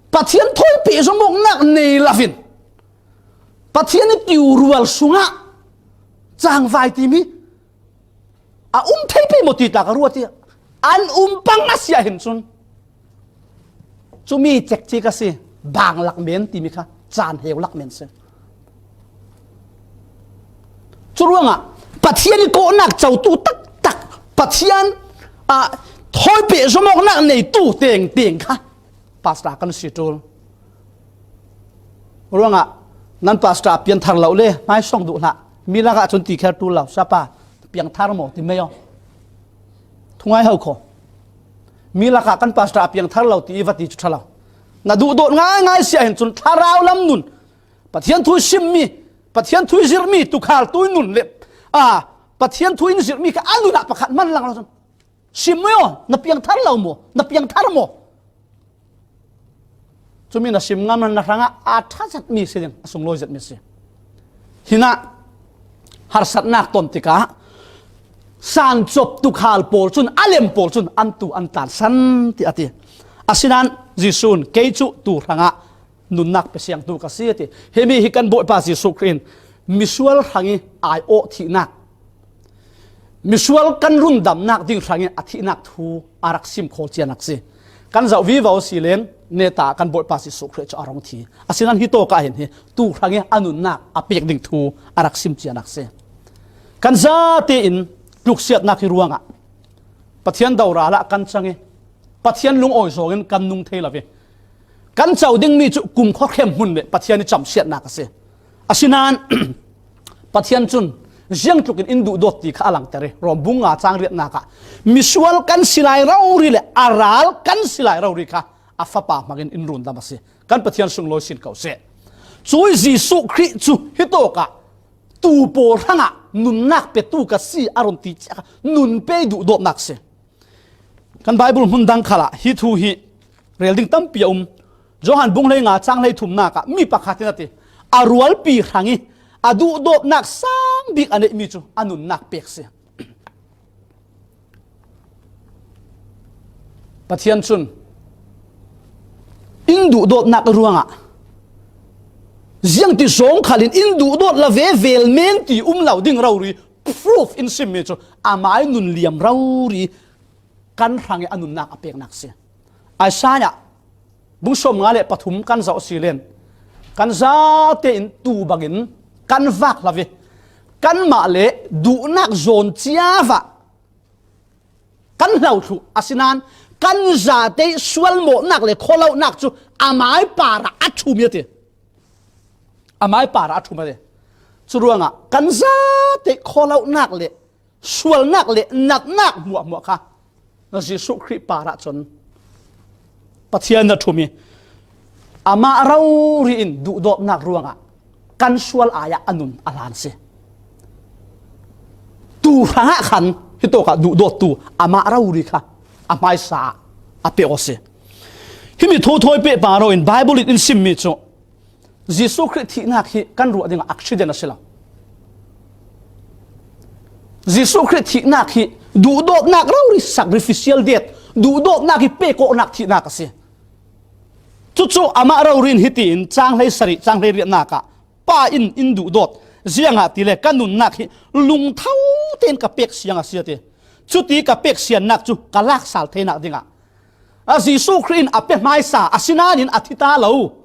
Pathian thawi pehzom awknak nei loin Pathian i tiu rual sungah cangvai timi a um thei pei maw ti tla ka ruat i an um pang a si ah hin cun cumi cekci ka si, bang lak men timi kha caan heu lak men si. Cu ruangah Pathian i kawhnak cotu taktak, Pathian, ah, thawi pehzom awknak neitu tengteng kha pastor kan si ṭul. Ruangah nan pastor pianthar lo le hmaisawng duh hlah. Mi lakah cun ti kher ṭul lo, sapa piangthar maw ti mei aw. Thungai ho kho. Mi lakah kan pastor a piangthar lo ti i va ti cu ṭha lo. Na duhdawt ngaingai si ah hin cun thlarau lam nun, Pathian thu i simmi, Pathian thu i zirhmi, tukhal tu i nun le, a, Pathian thu in zirhmi kha a nun ah pakhat hman lang lo cun. Sim maw, na piangthar lo maw? Na piangthar maw? Cumi na sim ngam na hrangah a ṭha zetmi si ding, a sunglawi zetmi si. Hinah harsatnak ton tikah san cop tukhal pawl cun, a lem pawl cun an tu an tlansan ti a ti. Asinain Jesuh in kei cu tu hrangah nunnak pe siangtu ka si a ti. Himi hi kan Bawipa Jesuh Khrih in misual hrang i ai awh thihnak, misual kan rundamnak ding hrang i a thihnak thu a rak sim khawl cianak si. Kan zoh vivo si len neta kan Bawipa Jesuh Khrih cu a rung thi. Asinain hi tawk ah hin hi tu hrang i a nunnak a pek ding thu a rak sim cianak si. Kan zate in tluksiatnak hi ruangah Pathian doral ah kan cang i Pathian lungawi zawng in kan nung thei lo i kan co dingmi cu kumkhua hremhmun le Pathian i camsiatnak a si. Asinain Pathian cun ziangtlukin in duhdawt ti kha a langter i Rom bung nga cang riatnak ah misual kan si lai rori le a ral kan si lai rori kha a Fapa hmangin in rundam a si. Kan Pathian sunglawi sin ko seh. Cui Jesuh Khrih cu hi tawk ah tu pawl hrangah nunnak petu ka si a run ti cia kha nun pe i duhdawtnak si. Kan Bible hmun dang khalah hi thu hi rel ding tampi a um. Johan bung hlei nga cang hlei thumnak ah mi pakhat in a ti, a rualpi hrang i a duhdawtnak sang bik a neihmi cu a nunnak pek si. Pathian cun in duhdawtnak ruangah ziangti zawng khal in in duhdawt la ve vel men ti um lo ding rori proof in simmi cu amai nun liam rori kan hrang i a nunnak a peknak si. Isaiah bung sawm nga le pathum kan zoh si len kan zate in tu bangin kan vak hlo i kanmah le duhnak zawn ciavah kan hlo thluh asinain kan zate sualmawhnak le khualonak cu amai parah a ṭhum i a ti. Amai parah a ṭhum a ti. Curuangah kan zate khawlonak le sualnak le natnak hmuahhmuah kha Jesuh Khrih parah cun Pathian na thum i amah rori in duhdawtnak ruangah kan sual ai-ah a nun a hlan si. Tu hrangah khan hitawkah duhdawttu amah rori kha a hmaisa ah a pe aw si. Himi thuthawi pehpar in Bible in in simmi cu Jesuh Khrih thihnak hi kan ruah dingah accident a si lo. Jesuh Khrih thihnak hi duhdawtnak rori, sacrificial death, duhdawtnak hi pek awknak thihnak a si. Cucu amah rori in hitiin cang hleisarih, cang hleiriatnak ah, Pa in in duhdawt, ziangahtile ka nunnak hi lungtho tein ka pek siang a si, a ti. Cuti ka pek siannak cu ka laksal theinak dingah a Jesuh Khrih in a pe hmaisa, asinain a thi ta lo.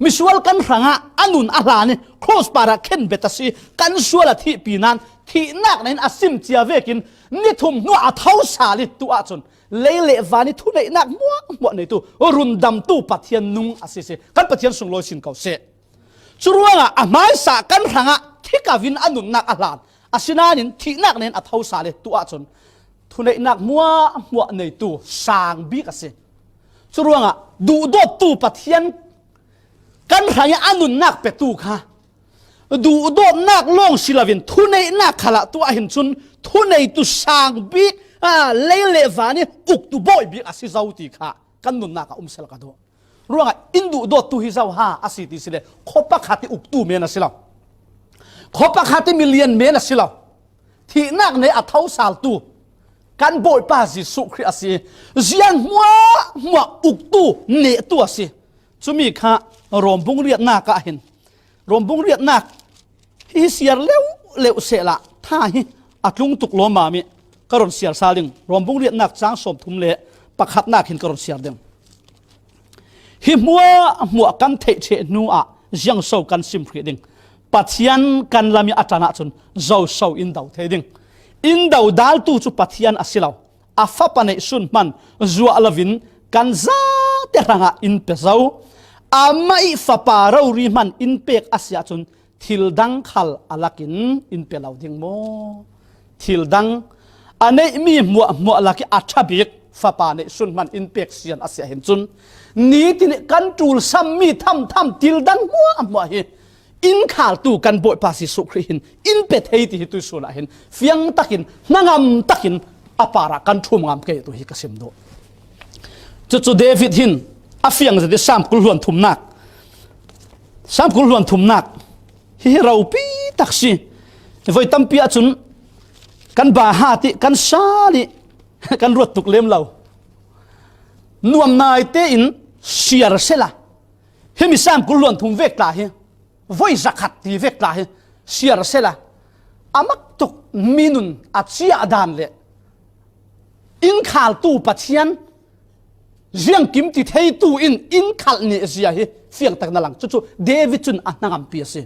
Misual kan hrangah a nun a hlan i cross parah khenbet a si. Kan sual a thihpi nain thihnak nen a sim cia vekin ni thum hnuah a tho sal i tu ahcun lei le van i thuneihnak hmuahhmuah neitu, rundamtu Pathian nung a si si. Kan Pathian sunglawi sin ko seh. Curuangah a hmaisa kan hrangah thi kavin a nunnak a hlan, asinain thihnak nen a tho sal i tu ahcun thuneihnak hmuahhmuah neitu sang bik a si. Curuangah duhdawttu Pathian kan hrangah a nunnak petu kha duhdawtnak lawng si loin thuneihnak khalah tu ahhin cun thuneitu sang bik, a, lei le van i uktu bawi bik a si zo ti kha kan nunnak ah um sal ka duh. Ruangah in duhdawttu hi zo ha a si ti si le, khuapakhat i uktu men a si lo. Khuapakhat i milian men a si lo. Thihnak nei a tho saltu kan Bawipa Jesuh Khrih a si. Ziang hmuahhmuah uktu nehtu a si. Cumi kha Rom bung riatnak ah hin, Rom bung riatnak hi siar leuh leuh sehla tha hi a tlung tuk lawmmam i ka ron siar sal ding. Rom bung riatnak cang sawmthum le pakhatnak hin ka ron siar ding. Hi hmuahhmuah kan theih ṭheh hnu ah ziangso kan sim hrih ding? Pathian kan lam i a ṭan ahcun zoso in do thei ding? In do daltu cu Pathian a si lo. A Fapa neihsun hman zuah loin kan zate hrangah in pe zo. Amah i Fapa rori hman in pek a si ahcun thil dang khal a lakin in pe lo ding maw? Thil dang a neihmi hmuahhmuah lak i a ṭha bik Fapa neihsun hman in pek sian a si ahhin cun, nitin i kan ṭul sammi thamtham thil dang hmuahhmuah hi in khaltu kan Bawipa Jesuh Khrih hin in pe thei ti hi tuihsun ah hin fiang takin, hnangam takin a parah kan ṭhum ngam ke tu hi ka sim duh. Cucu David hin a fiang zet i Sam kul hluan thumnak, Sam kul hluan thumnak hi hi ropi tak si. Voi tampi ahcun kan bahat i kan sal i kan ruat tuk lem lo. Nuam naite in siar sela, himi Sam kul hluan thum vek tla hi, voi zakhat ti vek tla hi siar sela, a mak tuk minun a ciah dan le in khaltu Pathian ziangkim ti theitu in in khalh nehzia hi fiangtak na lang. Cucu David cun a hnangampi a si.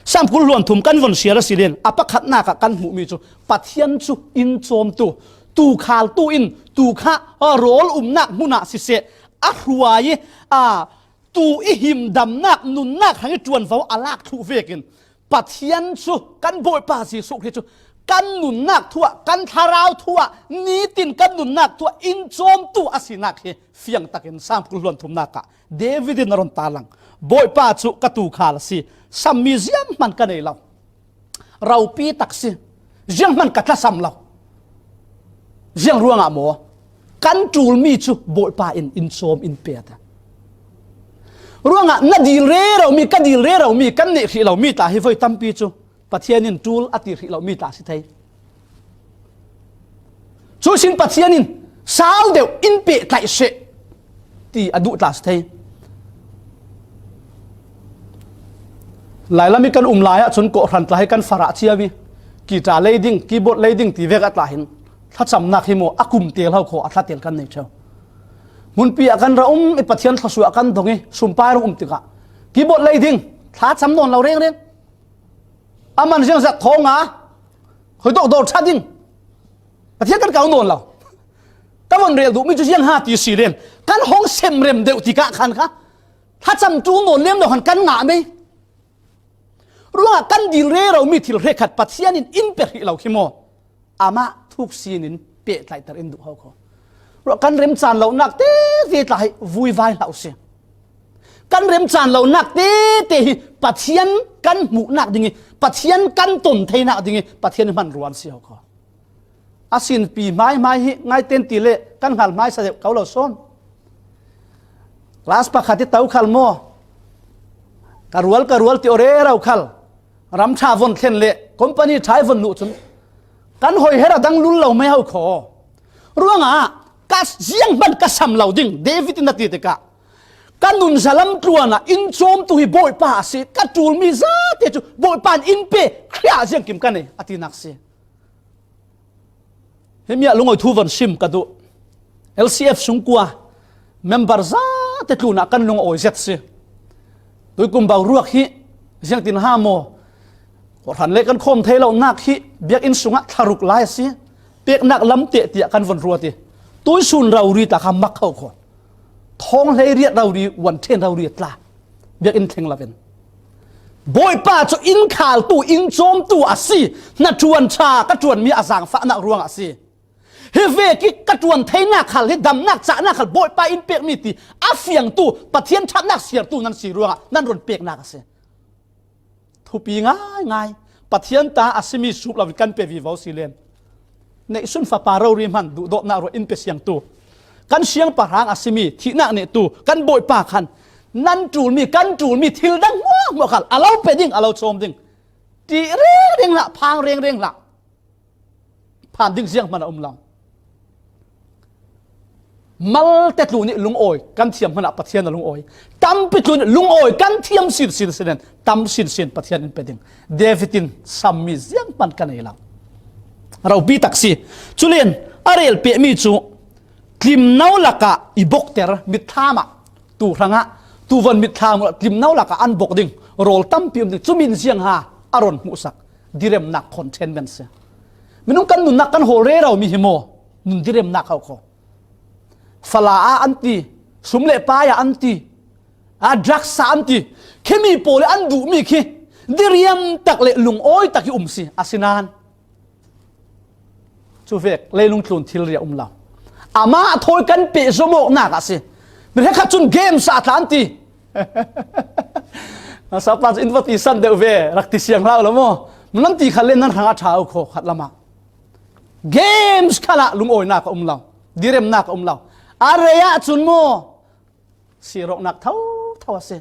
Sam kul hluan thum kan von siar a si len, a pakhatnak ah kan hmuhmi cu Pathian cu in cawmtu, tu khaltu in tu kha, a, rawl umnak hmun ah siseh, a hruai i, a, tu i himdamnak nunnak hrang i ṭuanvo a lak thluh vekin Pathian cu kan Bawipa Jesuh Khrih cu kan nunnak thu ah, kan thlarau thu ah, nitin kan nunnak thu ah in cawmtu a sinak hi fiang takin Sam kul hluan thumnak ah David in a ron tarlang. Bawipa cu ka tuukhal a si, sammi zianghman ka nei lo. Ropi tak si, zianghman ka tlasam lo. Ziang ruangah maw? Kan ṭulmi cu Bawipa in in cawm in pe ta. Ruangah na dil reromi, ka dil reromi, kan neh hrih lomi tla hi voi tampi cu Pathian in ṭul a ti hrih lomi tla si thei. Cu sin Pathian in sal deuh in pehtlaih seh ti a duh tla si thei. Lailam i kan um lai ahcun kawhhran tla hi kan farah cio i, guitar lei ding, keyboard lei ding ti vek ah tla hin thlacamnak hi maw a kum tel ho khaw a thlatel kan nei ṭheu. Hmunpi ah kan ra um i Pathian thluasuah kan dong i sumpai rung um tikah keyboard lei ding, thlacam nawn lo rengreng. A man ziangzat thawng a hoi dawkdawr ṭha ding. Pathian kan kau nawn lo. Ka von rel duhmi cu ziang ha ti si len, kan hong semrem deuh tikah khan kha thlacam ṭul nawn lem lo khan kan ngah mei. Ruangah kan dil rero mi thil hrekkhat Pathian in in pe hrih lo khi maw? Amah thuk sinin pehtlaihter in duh ho kho. Ruah kan remchan lonak tete tla hi vui vai hlah uh si. Kan remchan lonak tete hi Pathian kan hmuhnak ding hi, Pathian kan ton theinak ding hi, Pathian hman ruan si ho kho. A sinpi hmaihmai hi ngaiten ti le kan hal hmaisa deuh ko lo sawn. Class pakhat hi to khal maw? Ka rual, ka rual ti aw rero khal. Ram ṭha von thlen le company ṭha i von nuh cun kan hoi hera dang lul lo mai ho kho. Ruangah ka zianghman ka sam lo ding, David in a ti tikah, ka nunzalam tluanah in cawmtu hi Bawipa a si, ka ṭulmi zate cu Bawipa in in pe, Khrih ah ziangkim ka nei, a tinak si. Himi ah lungawi thu von sim ka duh. L C F sungkua member zate tlunah kan lungawi zet si. Tuikum boruak hi ziangtin ha maw? Khuahran le kan khawm thei lonak hi biakinn sungah thlaruk lai a si. Peknak lam teh tiah kan von ruat i tuisun rori ta kha mak kho kho. Thawng hleiriat rori, uan ṭhen rori a tla. Biakinn thleng lo in. Bawipa cu in khaltu, in cawmtu a si. Hnaṭuan ṭha ka ṭuanmi a zaangfahnak ruangah a si. Hi vek ih ka ṭuan theinak khal, hi damnak, cahnak khal Bawipa in pekmi ti a fiangtu, Pathian ṭhatnak siartu nan si ruangah nan run peknak a si. Thupi ngaingai. Pathian ta a simi sup lo in kan pe vivo si len. Neihsun fapa rori hman duhdawtnak ruah in pe siangtu, kan siangpahrang a simi thihnak nehtu kan Bawipa khan nan ṭulmi, kan ṭulmi thil dang hmuahhmuah khal a lo pe ding, a lo cawm ding. Ṭih rengreng hlah, phang rengreng hlah. Phan ding zianghman a um lo. Malte tlu nih lungawi kan thiam hmanah Pathian a lungawi. Tampi tlu nih lungawi kan thiam sinsin sinen tam sinsin Pathian in pe ding. David in sammi zianghman ka nei lo. Ropi tak si. Culen a rel pehmi cu tlimno lakah i bokter mitthlam ah, tu hrangah, tu von mitthlam uh tlimno lakah an bok ding rawl tampi um ding. Cumi in ziang ha a rawn hmuhsak. Diremnak khawn ṭhen men si. Minung kan nunnak kan hawl rero mi hi maw? Nun diremnak ho kho. Fala ah an ti, sum le pai ah an ti, a drugs ah an ti, khimi pawl an duhmi khi diriam tak le lungawi tak hi um si. Asinain cuvek leilung tlun thilri a um lo. Amah a thawi kan pehzom awknak a si. Mi hrekkhat cun games ah tla an ti. Sapa cu in va ti san deuh ve, rak ti siang hlah uh lo maw? Nan ti khat le nan hrangah ṭha uh kho khat lamah. Games khalah lungawinak a um lo, diremnak a um lo. A rei ahcun maw, sir awknak thotho a si.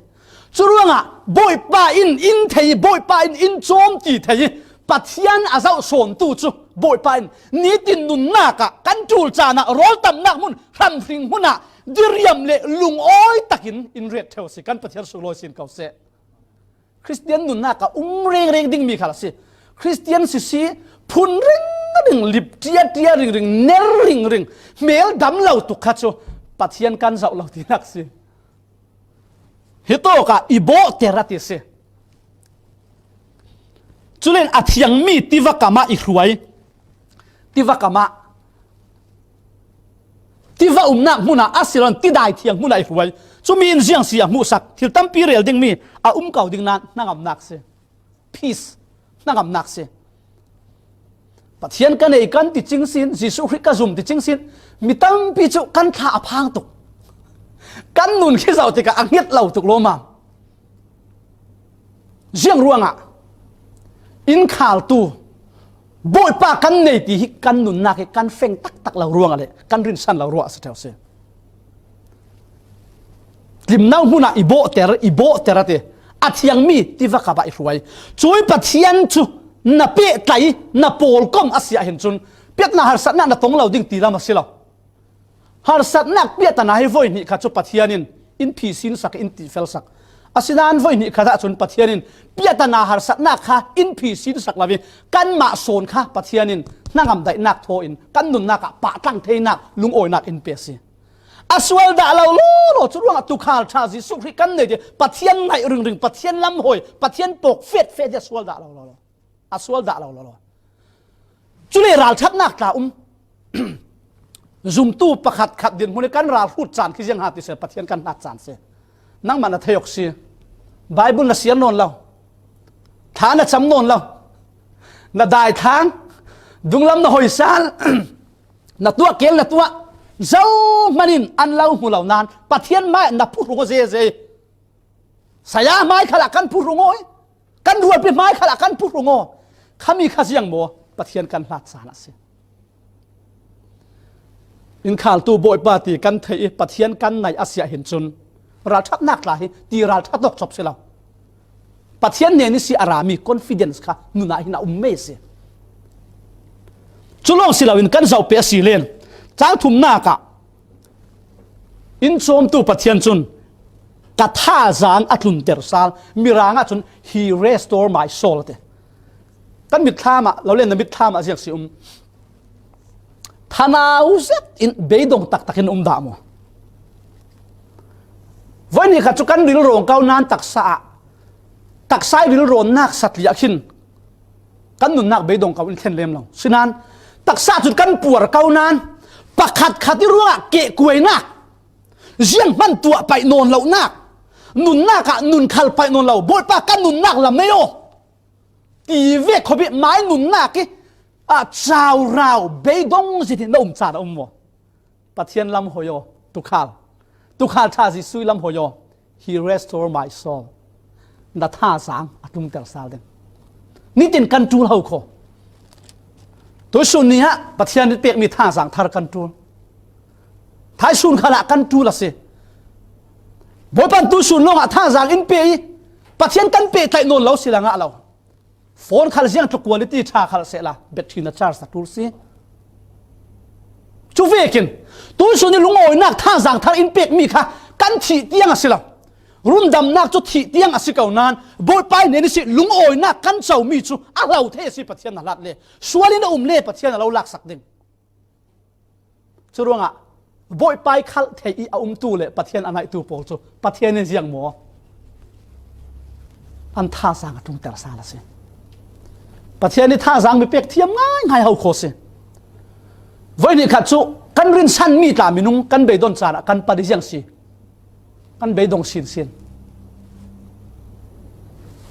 Curuangah Bawipa in in thei, Bawipa in in cawm ti thei, Pathian a zoh sawntu cu Bawipa in nitin nunnak ah kan ṭul caan ah rawl tamnak hmun, hramhring hmun ah diriam le lungawi takin in ret ṭheu a si. Kan Pathian sunglawi sin ko seh. Khristian nunnak ah um rengreng dingmi khal a si. Khristian sisi phun ringring, lip ṭiaṭia ringring, ner ringring, hmel dam lo tuk kha cu Pathian kan zoh lo tinak si. Hi tawkah i bawhter a ti si. Culen a thiangmi tiva kamah i hruai. Tiva kamah, tiva umnak hmunah a si loin tidai thiang hmunah i hruai. Cumi in ziang si a hmuhsak, thil tampi rel dingmi a um ko ding nain hnangamnak si. Peace, hnangamnak si. Pathian ka nei kan ti cingsin, Jesuh Khrih ka zum ti cingsin, mi tampi cu kan thla a phang tuk. Kan nun khi zoh tikah a hnget lo tuk lawmmam. Ziang ruangah in khaltu Bawipa kan nei ti hi kan nunnak hi kan feng taktak lo ruangah le kan rinsan lo ruah a si ṭheu si. Tlimno hmunah i bawhter, i bawhter a ti. A thiangmi tiva kamah i hruai. Cui Pathian cu na pehtlai, na pawlkom a si ah hin cun piatna harsatnak na tong lo ding ti lam a si lo. Harsatnak piahtana hi voi hnih kha cu Pathian in in phisin sak, in tifel sak. Asinain voi hnih khat ahcun Pathian in piahtana harsatnak kha in phisin sak lo i kanmah sawn kha Pathian in hnangam daihnak thaw in kan nunnak ah pahtlang theinak, lungawinak in pe a si. A sual dah lo lawlaw, curuangah tuukhal ṭha Jesuh Khrih kan nei ti Pathian ngaih ringring, Pathian lamhawi, Pathian pawk fetfet hi a sual dah lo lawlaw. A sual dah lo lawlaw. Cule ralṭhatnak tla um. Zumtu pakhat khat dinhmun i kan ral hrut caan khi ziang ha ti seh, Pathian kan hnat caan seh. Nangmah na thei awk si. Bible na siar nawn lo. Thla na cam nawn lo. Na daithlang, dunglam na hoisal, na tuah keel na tuah, zohmanin an lo hmu lo nan Pathian mai na phuhrung aw zeze. Saya mai khalah kan phuhrung aw, kan rualpi mai khalah kan phuhrung aw. Khami kha ziang maw? Pathian kan hlat caan a si. Innkhaltu Bawipa ti kan theih i Pathian kan naih a si ah hin cun ralṭhatnak tla hi ti ralṭhat awk cop si lo. Pathian nen i si a rami confidence kha nun ah hin a um mei si. Cu lawng si loin kan zoh peh a si len cang thumnak ah in cawmtu Pathian cun ka thazaang a tlunter sal, Mirang ah cun he restore my soul a ti. Kan mitthlam ah, lo len na mitthlam ah ziang si um. Thanau zet in beidong taktak in um dah maw? Voi ni khat cu kan rilrawng ko nan taksa ah, taksa i rilrawnnak satliah khin kan nunnak beidong ko in thlen lem lo. Sinan taksa cun kan puar ko nan pakhat khat i ruangah kehkuainak, zianghman tuah paih nawn lonak, nunnak ah nun khal paih nawn lo, Bawipa kan nunnak lam nei aw ti vek khawp i mai nunnak i a caurau beidong zit in na um caan a um maw? Pathian lam hoi aw, tukhal. Tukhal ṭha Jesuh lam hoi aw. He restore my soul. Na thazaang a tlungter sal ding. Nitin kan ṭul ho kho. Tuisun ni ah Pathian in pekmi thazaang thar kan ṭul. Thaisun khalah kan ṭul a si. Bawipan tuisun lawngah thazaang in pe i Pathian kan pehtlaih nawn lo si la ngah lo. Phone khal ziang tluk quality ṭha khal sehla battery na charge a ṭul si. Cu vekin tuisun i lungawinak thazaang thar in pekmi kha kan thih tiang a si lo. Rundamnak cu thih tiang a si ko nan Bawipa i nen i si lungawinak kan comi cu a hlo thei a si. Pathian a hlat le sual in a um le Pathian a lo laksak ding. Curuangah Bawipa i khalh thei i a umtu le Pathian a naihtu pawl cu Pathian in ziang maw? An thazaang a tlungter sal a si. Pathian i thazaang mi pek thiam ngaingai ho kho si. Voi ni khat cu kan rinsan mi tla minung kan beidon caan ah kan pan i ziang si. Kan beidong sinsin.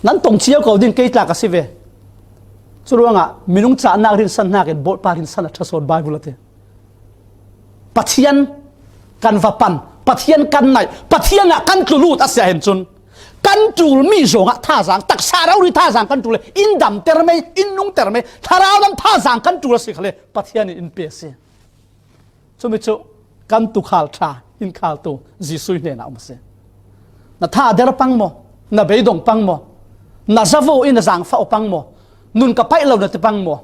Nan tong cio ko ding kei tla ka si ve. Curuangah minung cahnak rinsan hnakin Bawipa rinsan a ṭha sawn Baibal a ti. Pathian kan va pan, Pathian kan naih, Pathian ah kan tlulut a si ah hin cun kan ṭulmi zongah thazaang, taksa rori thazaang kan ṭul le in damter mei, in nungter mei, thlarau lam thazaang kan ṭul a si khale Pathian in in pe a si. Cumi cu kan tukhal ṭha, innkhaltu Jesuh hnenah um a si. Na thader pang maw? Na beidong pang maw? Na zavo in na zaangfah aw pang maw? Nun ka paih lo na ti pang maw?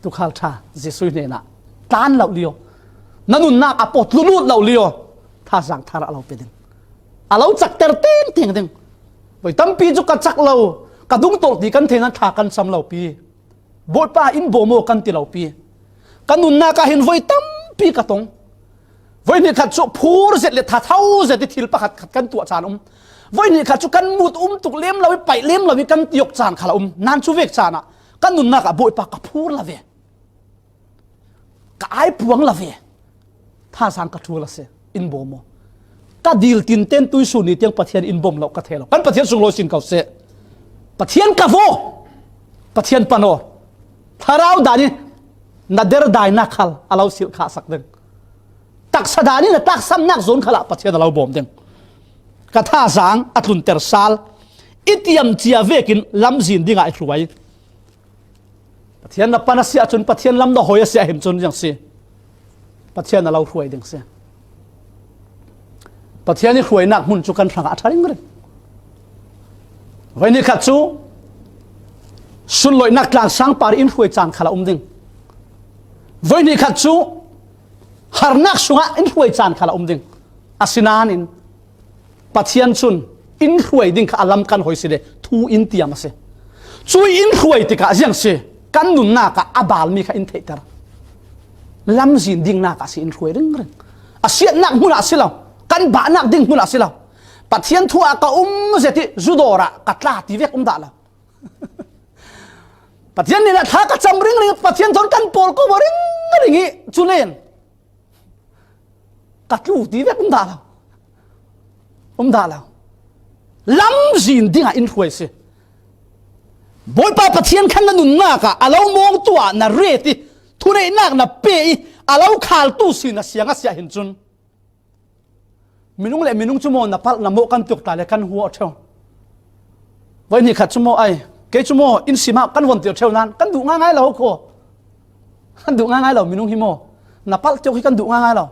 Tukhal ṭha Jesuh hnenah tlan lo lio. Na nunnak a pawt lulut lo lio. Thazaang thar a lo pe ding. A lo cakter tengteng ding. Voi tampi cu ka cak lo, ka dungtolh ti kan thei nan thla kan cam lo pi. Bawipa in bawm aw kan ti lo pi. Ka nunnak ah hin voi tampi ka tong. Voi hnih khat cu phur zet le thatho zet i thil pakhat khat kan tuah caan um. Voi hnih khat cu kan mut um tuk lem lo i paih lem lo i kan tiok caan khal a um. Nan cu vek caan ah ka nunnak ah Bawipa ka phur la ve. Ka ai puang la ve. Thazaang ka ṭul a si. In bawm aw. Ka dil tinten tuisun ni tiang Pathian in bawm lo ka thei lo. Kan Pathian sunglawi sin ko seh. Pathian ka vaw. Pathian pan aw. Thlarau dan i na derdainak khal a lo silh khah sak ding. Taksa dan i na taksamnak zawn khalah Pathian a lo bawm ding. Ka thazaang a tlunter sal i tiam cia vekin lamzin dingah i hruai. Pathian na pan a si ahcun, Pathian lam na hoi a si ahhin cun ziang si. Pathian a lo hruai ding si. Pathian i hruainak hmun cu kan hrangah a ṭha ringring. Voi ni khat cu sunlawihnak tlang sang par in hruai caan khal a um ding. Voi ni khat cu harnak sungah in hruai caan khal a um ding. Asinain Pathian cun in hruai ding kha a lam kan hoi si le thu in tiam a si. Cui in hruai tikah ziang si, kan nunnak ah a balmi kha in theihter. Lamzin dingnak ah si in hruai ringring. A siatnak hmun ah si lo, kan bahnak ding hmun ah si lo. Pathian thu ah ka um zet i zudawr ah ka tla ti vek um dah lo. Pathian nih thla ka cam ringring, Pathian thawn kan pawl ko ringring i cu len ka tlu ti vek um dah lo. Um dah lo. Lamzin dingah in hruai si. Bawipa Pathian khan na nunnak ah a lo mawngtu ah na ret i, thuneihnak na pe i, a lo khaltu si na siang a siah hin cun, minung le minung cu maw na palh na mawh kan tuak ta le kan huah ṭheu. Voi hnih khat cu maw ai, kei cu maw in sim ah kan von tiah ṭheu nan kan duh ngaingai lo kho. Kan duh ngaingai lo minung hi maw? Na palh tiawk hi kan duh ngaingai lo.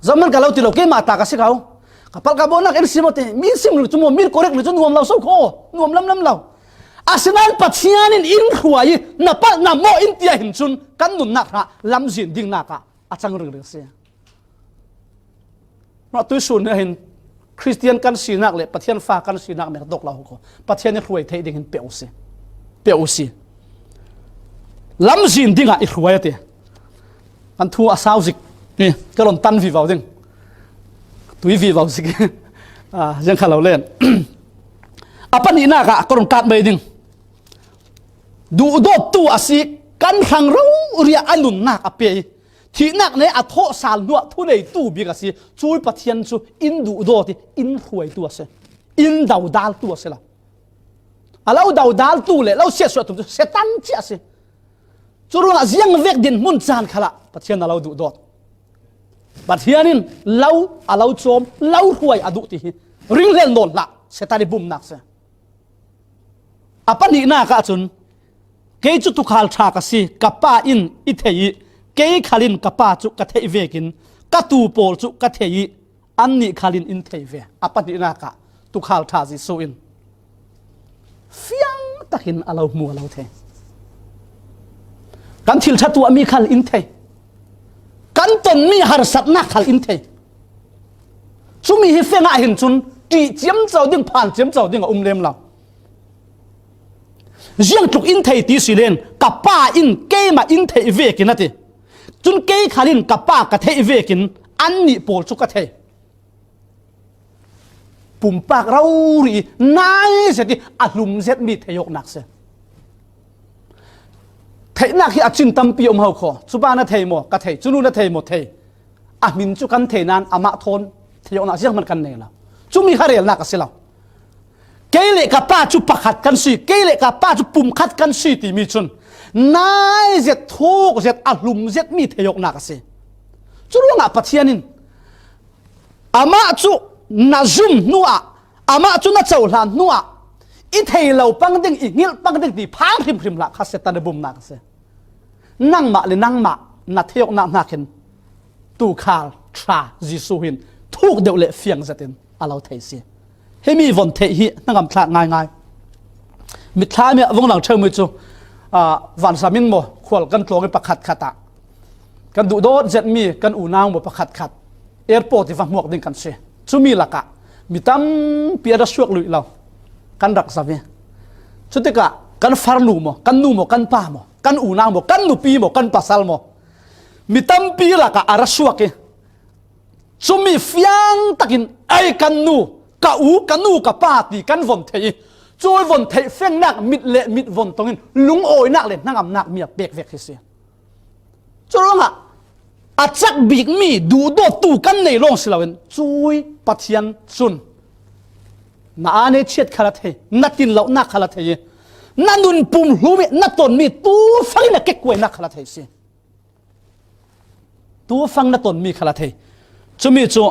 Zohman ka lo ti lo, keimah ta ka si ko. Ka palh ka bawhnak in sim aw ti, mi sim lu cu maw, mi korek lu cu nuam lo so kho, nuam lamlam lo. Asinain Pathian in in hruai i na palh na mawh in tiah hin cun kan nunnak hra lamzin dingnak ah a cang ringring si. Tuihsun nih hin Khristian kan sinak le Pathian fa kan sinak mek dok lo ko. Pathian i hruai theih ding hin pe u si. Pe u si. Lamzin dingah i hruai a ti. Kan thu a sau zik. Ni, ka lon tan vivo ding. Tui vivo zik. Ah, ziang kha lo len. A panihnak ah ka lon tat mai ding. Duhdawttu a si, kan hrang rori ah a nunnak a pe i, thihnak ne a thawhsal hnuah thuneitu bik a si. Cui Pathian cu in duhdawt i, in hruaitu a si. In dodaltu a si lo. A lo dodaltu le lo siatsuahtu cu Satan cia a si. Cu ruangah ziang vek din hmun caan khalah Pathian a lo duhdawt. Pathian in lo a lo cawm, lo hruai a duh ti hi ringhlel nawn hlah, Satan i bumnak si. A panihnak ahcun, kei cu tuukhal ṭha ka si, ka Pa in i thei i, kei khal in ka Pa cu ka theih vekin, ka tuu pawl cu ka thei i, annih khal in in thei ve. A panihnak ah tuukhal ṭha Jesuh in fiang takin a lo hmu a lo thei. Kan thil ṭha tuahmi khal in thei. Kan tonmi harsatnak khal in thei. Cumi hi feng ah hin cun ṭih ciamco ding, phan ciamco ding a um lem lo. Ziangtluk in thei ti si len, ka Pa in keimah in theih vekin a ti. Cun kei khal in ka Pa ka theih vekin annih pawl cu ka thei. Pumpak rori i nai zet i a hlum zetmi theihawknak si. Theihnak hi a cin tampi um ho kho. Cu pa na thei maw? Ka thei. Cu nu na thei maw? Thei. A hmin cu kan thei nain amah thawn theihawknak zianghman kan nei lo. Cumi kha relnak a si lo. Kei le ka Pa cu pakhat kan si, kei le ka Pa cu pumkhat kan si timi cun nai zet, thuk zet, a hlum zetmi theihawknak a si. Cu ruangah Pathian in amah cu na zum hnuah, amah cu na cohlan hnuah i thei lo pang ding, i hngilh pang ding ti phang hrimhrim hlah kha Satan i bumnak a si. Nangmah le nangmah na theihawknak hnakin tuukhal ṭha Jesuh hin thuk deuh le fiang zetin a lo thei si. Himi von theih hi hnangam thlak ngaingai. Mitthlam i a vung lang ṭheumi cu, aa, vanzam in maw, khual kan tlawng i pakhat khat ah kan duhdawt zetmi kan unau maw pakhat khat airport i va hmuak ding kan si. Cumi lakah mi tampi a ra suak luih lo kan rak zam i, cutikah kan farnu maw, kan nu maw, kan pa maw, kan unau maw, kan nupi maw, kan pasal maw, mi tampi lakah a ra suak i, cumi fiang takin ei kan nu, ka u, ka nu, ka pa ti kan von theih i, cui von theih fengnak mit le mit von tongin lungawinak le hnangamnak mi a pek vek hi si. Cu ruangah a cak bikmi duhdawttu kan nei lawng si loin cui Pathian cun na aa ne chiat kha la thei, na tin lonak kha la thei i, na nun pum hlum i na tonmi tu fangin a kekkuainak kha la thei si. Tu fang na tonmi kha la thei. Cumi cu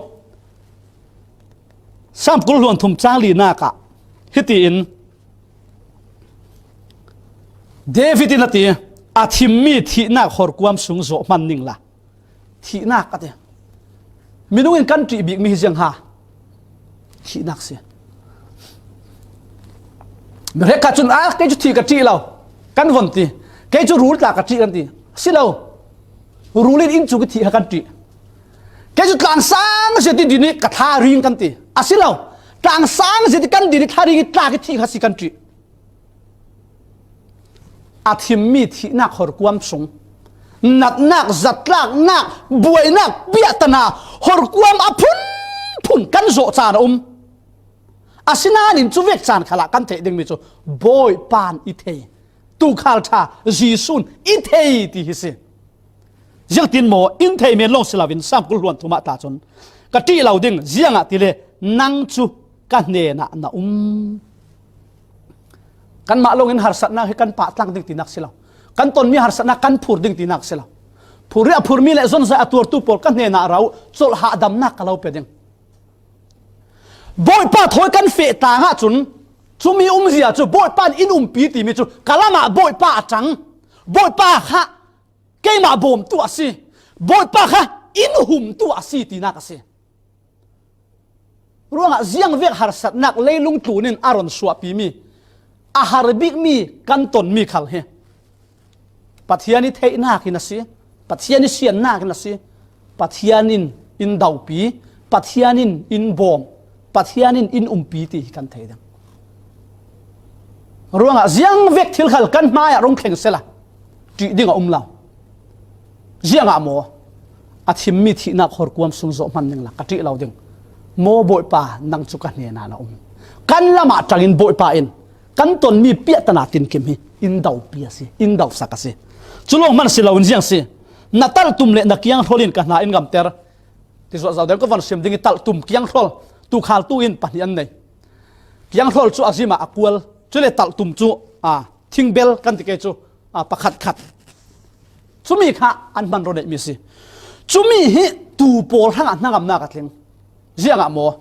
Sam kul hluan thum cang linak ah hitiin David in a ti, a thimmi thihnak horkuam sung zawh hman ning la. Thihnak a ti. Minung in kan ṭih bikmi hi ziang ha? Thihnak si. Mi hrekkhat cun, "A, kei cu thih ka ṭih lo," kan von ti. "Kei cu rul tla ka ṭih," kan ti. A si lo. Rul in inn cu ka thih kha kan ṭih. "Kei cu tlang sang zet i din i ka thla ring," kan ti. A si lo. Tlang sang zet i kan din i thla ring i tla ka thih kha si kan ṭih. A thimmi thihnak horkuam sung, natnak, zatlaknak, buainak, piahtana horkuam a phunphun kan zawh caan a um. Asinain cuvek caan khalah kan theih dingmi cu Bawipa in i thei, tuukhal ṭha Jesuh in i thei ti hi si. Ziangtin maw, in thei men lawng si loin Sam kul hluan thum ah tla cun, "Ka ṭih lo ding, ziangahtile nang cu ka hnenah na um." Kanmah lawngin harsatnak hi kan pahtlang ding tinak si lo. Kan tonmi harsatnak kan phur ding tinak si lo. Phur hi a phurmi le zonzai a tuartu pawl ka hnenah ra uh, colh hahdamnak ka lo pe ding. Bawipa thawi kan feh tlang ahcun, cumi umzia cu Bawipa in in umpi timi cu ka lamah Bawipa a ṭang. Bawipa kha keimah bawmtu a si. Bawipa kha in humtu a si tinak a si. Ruangah ziangvek harsatnak leilung tlun in a ron suahpimi, a har bikmi kan tonmi khal hi Pathian i theihnak in a si, Pathian i siannak in a si, Pathian in in dopi, Pathian in in bawm, Pathian in in umpi ti hi kan thei ding. Ruangah ziangvek thil khal kan hmaiah rung thleng sela ṭih ding a um lo. Ziangah maw? A thimmi thihnak horkuam sung zawh hman ning la ka ṭih lo ding. Maw Bawipa, nang cu ka hnenah na um. Kan lamah ṭangin Bawipa in kan tonmi piahtana tinkim hi in dopi a si, in dosak a si. Cu lawng hman si loin ziang si. Na talhtum le na kianghrol in ka hna in ngamter. Tizuah zau deuh ka von sim ding i talhtum kianghrol, tuukhal tu in pahnih an nei. Kianghrol cu a zim ah a kual, cule talhtum cu, a, thingbel kan ti ke cu, a, pakhat khat. Cumi kha an hman ro neihmi si. Cumi hi tuu pawl hrangah hnangamnak a tling. Ziangah maw?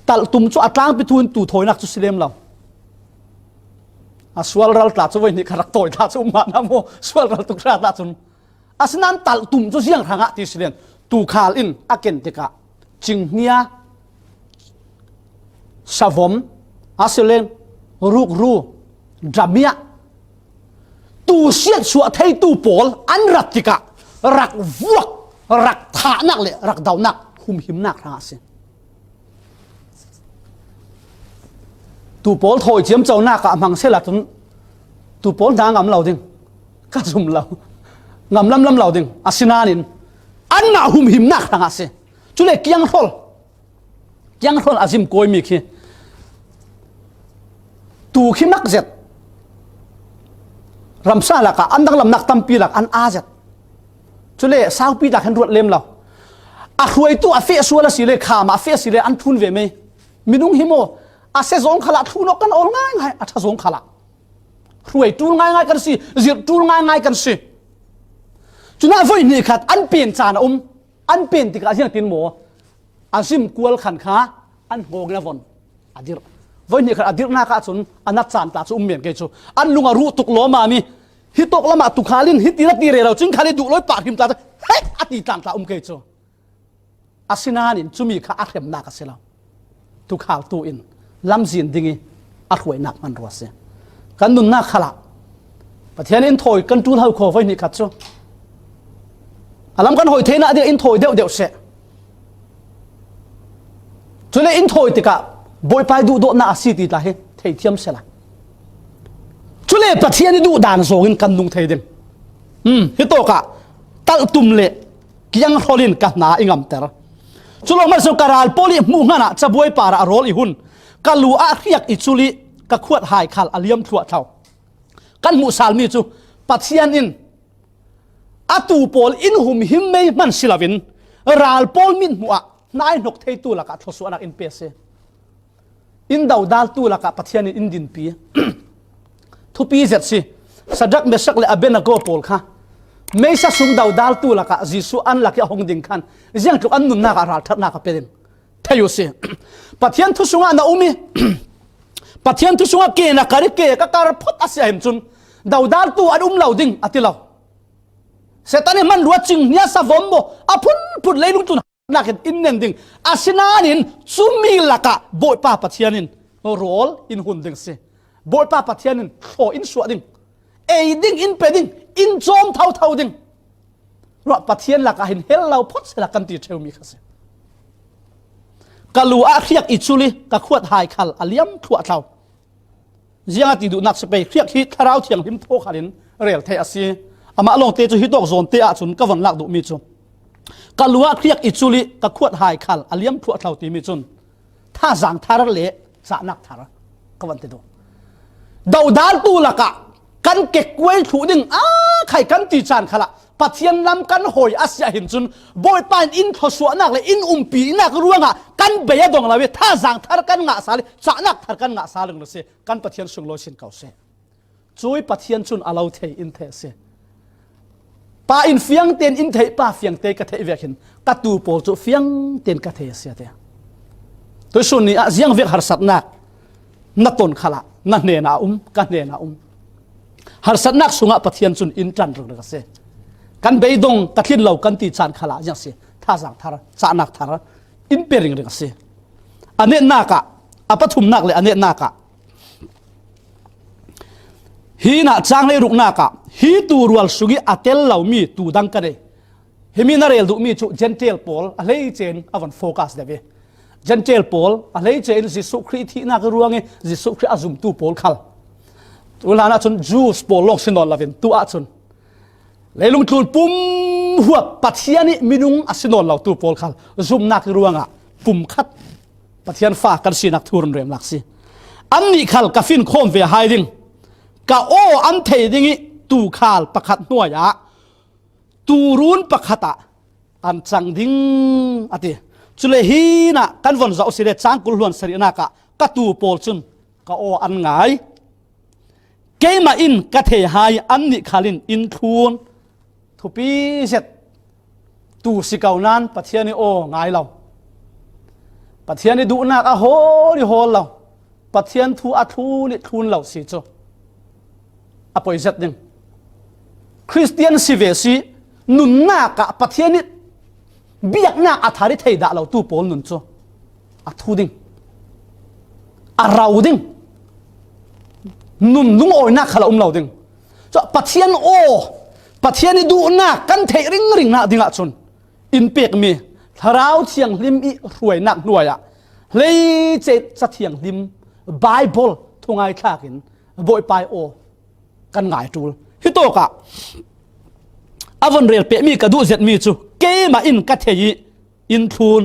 Talhtum cu a tlangpi thu in tuu thawinak cu si lem lo. A sualral tla cu voi hnih kha rak tawi tla cu um hna maw? Sualral tuk hra tla cun. Asinain talhtum cu ziang hrangah ti si len, tuukhal in a ken tikah cinghnia, savom, a si len rukru, damiah, tuusiat suah theitu pawl an rat tikah rak vuak, rak thahnak le rak donak humhimnak hrangah a si. Tuu pawl thawi ciamconak ah hmang sehla cun tuu pawl hna ngam lo ding, ka zum lo, ngam lamlam lo ding. Asinain anmah humhimnak hrangah a si. Cule kianghrol, kianghrol a zim kawimi khi tuu khi mak zet, ramsa lakah an danglamnak tampi lak an aa zet. Cule saupi ta khan ruat lem lo. A hruaitu a feh sual a si le, kham ah a feh a si le, an thlun ve mei. Minung hi maw, a se zawng khalah thlun awk kan awl ngaingai, a ṭha zawng khalah. Hruai ṭul ngaingai kan si, zirh ṭul ngaingai kan si. Cunah voi hnih khat an pen caan a um, an pen tikah ziangtin maw? A zim kual khan kha an hngawng in a von a dirh. Voi hnih khat a dirhnak ahcun a nat caan tla cu um men kei cu. An lung a ruh tuk lawmam i, hi tawk lamah tuukhal in hiti na ti rero cing khal i duh lawi pah hrim tla cu, hei, a ti tlang tla um kei cu. Asinain cumi kha a hremnak a si lo. Tuukhal tu in lamzin ding i a hruainak hman rua si. Kan nunnak khalah Pathian in thawi kan ṭul ho kho voi hnih khat cu. A lam kan hoi theinak ding in thawi deuh deuh seh. Cule in thawi tikah Bawipa i duhdawtnak a si ti tla hi theithiam sehla. Cule Pathian i duhdan zawng in kan nung thei ding. Um, hi tawkah talhtum le kianghrol in ka hna i ngamter. Cu lawng hmanh sung ka ral pawl i hmuh hmanh ah cabuai par ah rawl i hun, ka lu ah hriak i cul i ka khuat hai khal a liam thluahthlo. Kan hmuh salmi cu Pathian in a tuu pawl in humhim mei hman si loin ral pawl mit hmuh ah hnaihnok theitu lakah thluasuahnak in pe a si. In dodaltu lakah Pathian in in dinpi. Thupi zet si. Sadrak, Mesak le Abednego pawl kha meisa sung dodaltu lakah Jesuh an lak i a hong ding khan ziangtluk an nunnak ah ralṭhatnak a pe ding thei uh si. Pathian thu sungah na um i Pathian thu sungah ke na kar i ke ka kar phot a si ahim cun dodaltu an um lo ding a ti lo. Satan i hman ruat cing hnia savom maw a phunphun leilung tlun nakin in nen ding. Asinain cumi lakah Bawipa Pathian in rawl in hun ding si. Bawipa Pathian in thlaw in suah ding, ei ding, in pe ding, in cawm thotho ding. Ruah Pathian lakah hin hel lo phot sela kan ti ṭheumi kha si. Ka lu ah hriak i cul i ka khuat hai khal a liam thluahthlo. Ziang a ti duhnak si pei, hriak hi Thlarau Thianghlim thaw khal in rel theih a si. Amah lawngte cu hi tawk zawnte ahcun ka von lak duhmi cu ka lu ah hriak i cul i ka khuat hai khal a liam thluahthlo timi cun thazaang thar le cahnak thar ka von ti duh. Dodaltu lakah kan kekkuai thluh ding a khai kan ti caan khalah Pathian lam kan hoi a siah hin cun Bawipa in in thluasuahnak le in umpinak ruangah kan bei a dong lo i thazang thar kan ngah sal i cahnak thar kan ngah sal ding lo si. Kan Pathian sunglawi sin ko seh. Cui Pathian cun a lo thei in thei a si. Pa in fiang tein in theih, pa fiang te ka theih vek hin ka tuu pawl cu fiang tein ka thei a si, a ti. Tuisun ni ah ziang vek harsatnak na ton khalah na hnenah a um, ka hnenah a um. Harsatnak sungah Pathian cun in ṭan ringring a si. Kan beidong, ka tlin lo kan ti caan khalah ziang si, thazang thar, cahnak thar in pe ringring a si. A netnak ah, a pathumnak le a netnak ah, hi nah cang hleiruknak ah, hi tuu rual sung i a tel lomi tuu dang ka nei. Himi na rel duhmi cu Gentile pawl a hleice in a van focus deuh i, Gentile pawl a hleice in Jesuh Khrih thihnak ruang i Jesuh Khrih a zumtu pawl khal, tu hlan ahcun Jews pawl lawng si nawn lo in, tu ahcun leilung tlun pum huap Pathian i minung a si nawn lotu pawl khal zumnak ruangah pumkhat Pathian fa kan sinak thu run remnak si. Annih khal ka fin khawm ve hai ding, ka aw an thei ding i tuukhal pakhat hnuai ah tuurun pakhat ah an cang ding, a ti. Cule hi nah kan von zoh si le cang kul hluan sarihnak ah ka tuu pawl cun ka aw an ngai. Keimah in ka thei hai annih khal in in thlun thupi zet tu si ko nain Pathian i aw ngai lo, Pathian i duhnak a hawl i hawl lo, Pathian thu a thlun i thlun lo si cu a poi zet ding. Khristian si ve si, nunnak ah Pathian i biaknak a thar i thei dah lotu pawl nun cu a thu ding, a rau ding, nun lungawinak khal a um lo ding. Cu Pathian aw, Pathian i duhnak kan theih ringringnak dingah cun in pekmi Thlarau Thianghlim i hruainak hnuai ah hleice Ca Thianghlim Baibal thungai thlak in Bawipa i aw kan ngai ṭul. Hitawk ah a von rel pehmi ka duh zetmi cu keimah in ka thei i in thlun,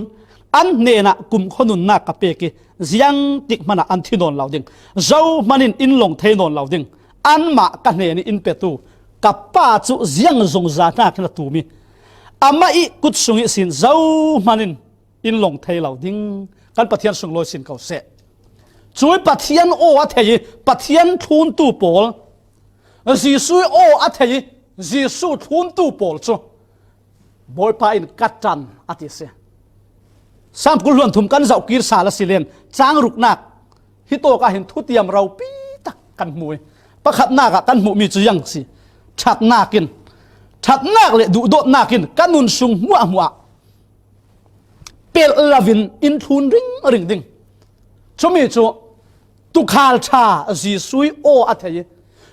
an hnenah kumkhua nunnak ka pek i ziangtik hmanah an thi nawn lo ding, zohman in in lawng thei nawn lo ding, anmah ka hnen i in petu ka Pa cu ziang zungzal hnakin a tum i amah i kut sung ihsin zohman in in lawng thei lo ding. Kan Pathian sunglawi sin ko seh. Cui Pathian aw a thei i Pathian thluntu pawl, Jesuh aw a thei i Jesuh thluntu pawl cu Bawipa in ka ṭan a ti si. Sam kul hluan thum kan zoh kir sal a si len cang ruknak hitawk ah hin thutiam ropi tak kan hmu i pakhatnak ah kan hmuhmi cu ziang si. Ṭhatnak in, ṭhatnak le duhdawtnak in ka nun sung hmuahhmuah pelh loin in thlun ringring ding. Cumi cu tuukhal ṭha Jesuh aw a thei,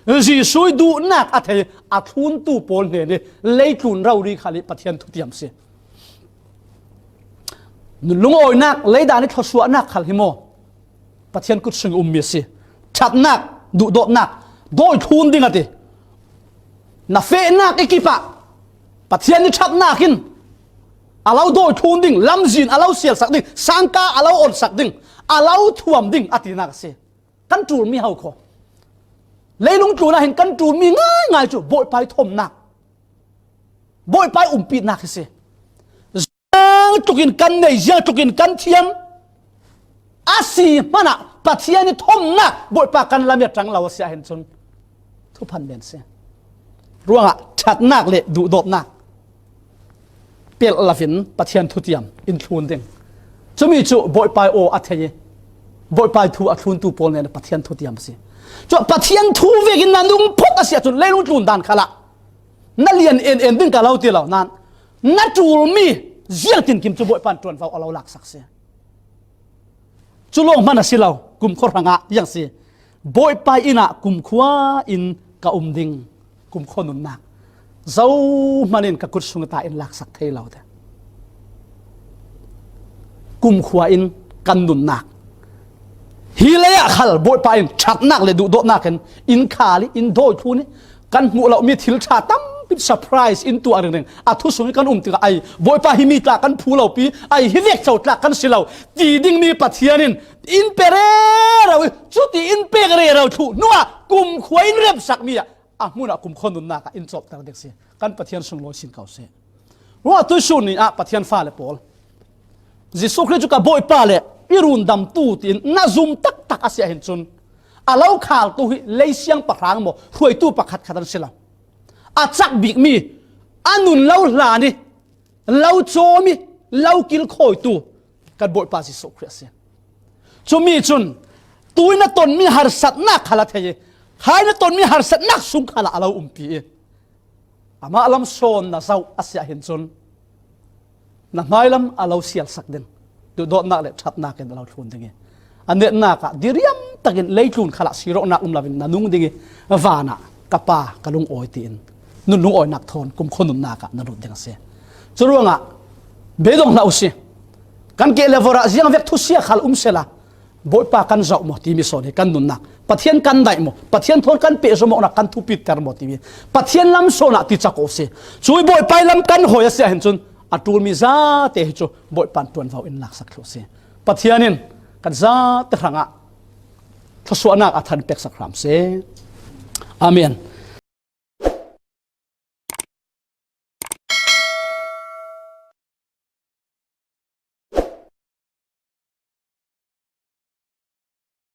Jesuh duhnak a thei a thluntu pawl hnen i leitlun rori khal i Pathian thutiam si. Lungawinak, leidan i thluasuahnak khal hi maw Pathian kut sung i ummi a si. Ṭhatnak, duhdawtnak, dawi thlun ding a ti. Na fehnak i kipah Pathian i ṭhatnak in a lo dawi thlun ding, lamzin a lo sialsak ding, sangka a lo onsak ding, a lo thuam ding a tinak a si. Kan ṭulmi ho kho. Leilung tlun ah hin kan ṭulmi ngaingai cu Bawipa i thawmnak, Bawipa i umpihnak hi si. Ziangtlukin kan nei, ziangtlukin kan thiam a si hmanah Pathian i thawmnak Bawipa kan lam i a ṭang lo a si ahhin cun thuphan men si. Ruangah ṭhatnak le duhdawtnak pelh loin Pathian thutiam in thlun ding. Cumi cu Bawipa i aw a thei i Bawipa i thu a thluntu pawl nen Pathian thutiam a si. Cu Pathian thu vekin na nung phawt a si ahcun leilung tlun dan khalah na lian en en ding ka lo ti lo nain na ṭulmi ziangtinkim cu Bawipa in ṭuanvo a lo laksak si. Cu lawng hman a si lo, kumkhua hrangah ziang si. Bawipa inn ah kumkhua in ka um ding, kumkhua nunnak zohman in ka kut sung ta in laksak thei lo te. Kumkhua in kan nunnak hi leiah khal Bawipa in ṭhatnak le duhdawtnak in in khal i in dawi thlun i kan hmuh lomi thil ṭha tampi surprise in tuah ringring. A thu sung i kan um tikah ai Bawipa hi mi tla kan phu lo pi, ai hi vek co tla kan si lo ti dingmi Pathian in in pe rero i cuti in pek rero thluh hnuah kumkhua in remsakmi ah a hmunah kumkhua nunnak ah in cawpter dek si. Kan Pathian sunglawi sin ko seh. Ruah tuisun ni ah Pathian fale pawl, Jesuh Khrih cu ka Bawipa le i rundamtu tiin na zum taktak a si ahhin cun, a lo khaltu hi lei siangpahrang maw, hruaitu pakhatkhat an si lo. A cak bikmi, a nun lo hlan i, lo cawm i, lo kilkhawitu kan Bawipa Jesuh Khrih a si. Cumi cun tui na tonmi harsatnak khal a thei i, khai na tonmi harsatnak sung khal ah a lo umpi i, amah lam sawn na zoh a si ahhin cun, na hmailam a lo sialsak ding, duhdawtnak le ṭhatnak in a lo thlun ding i, a netnak ah diriam takin leitlun khal ah sirawhnak um loin na nung ding i, van ah ka Pa ka lungawi tiin nun lungawinak thawn kumkhua nunnak ah na lut ding a si. Curuangah beidong hlah u si. Kan keh le vorh ah ziang vek thusia khal um sela, Bawipa kan zoh maw timi sawn hi kan nunnak, Pathian kan daih maw, Pathian thawn kan pehzomawknak kan thupiter maw timi, Pathian lam sawn ah ticak u si. Cui Bawipa lam kan hawi a si ahhin cun, a ṭulmi zate hi cu Bawipa in ṭuanvo in laksak thluh si. Pathian in kan zate hrangah thluasuahnak a than peksak hram si. Amen.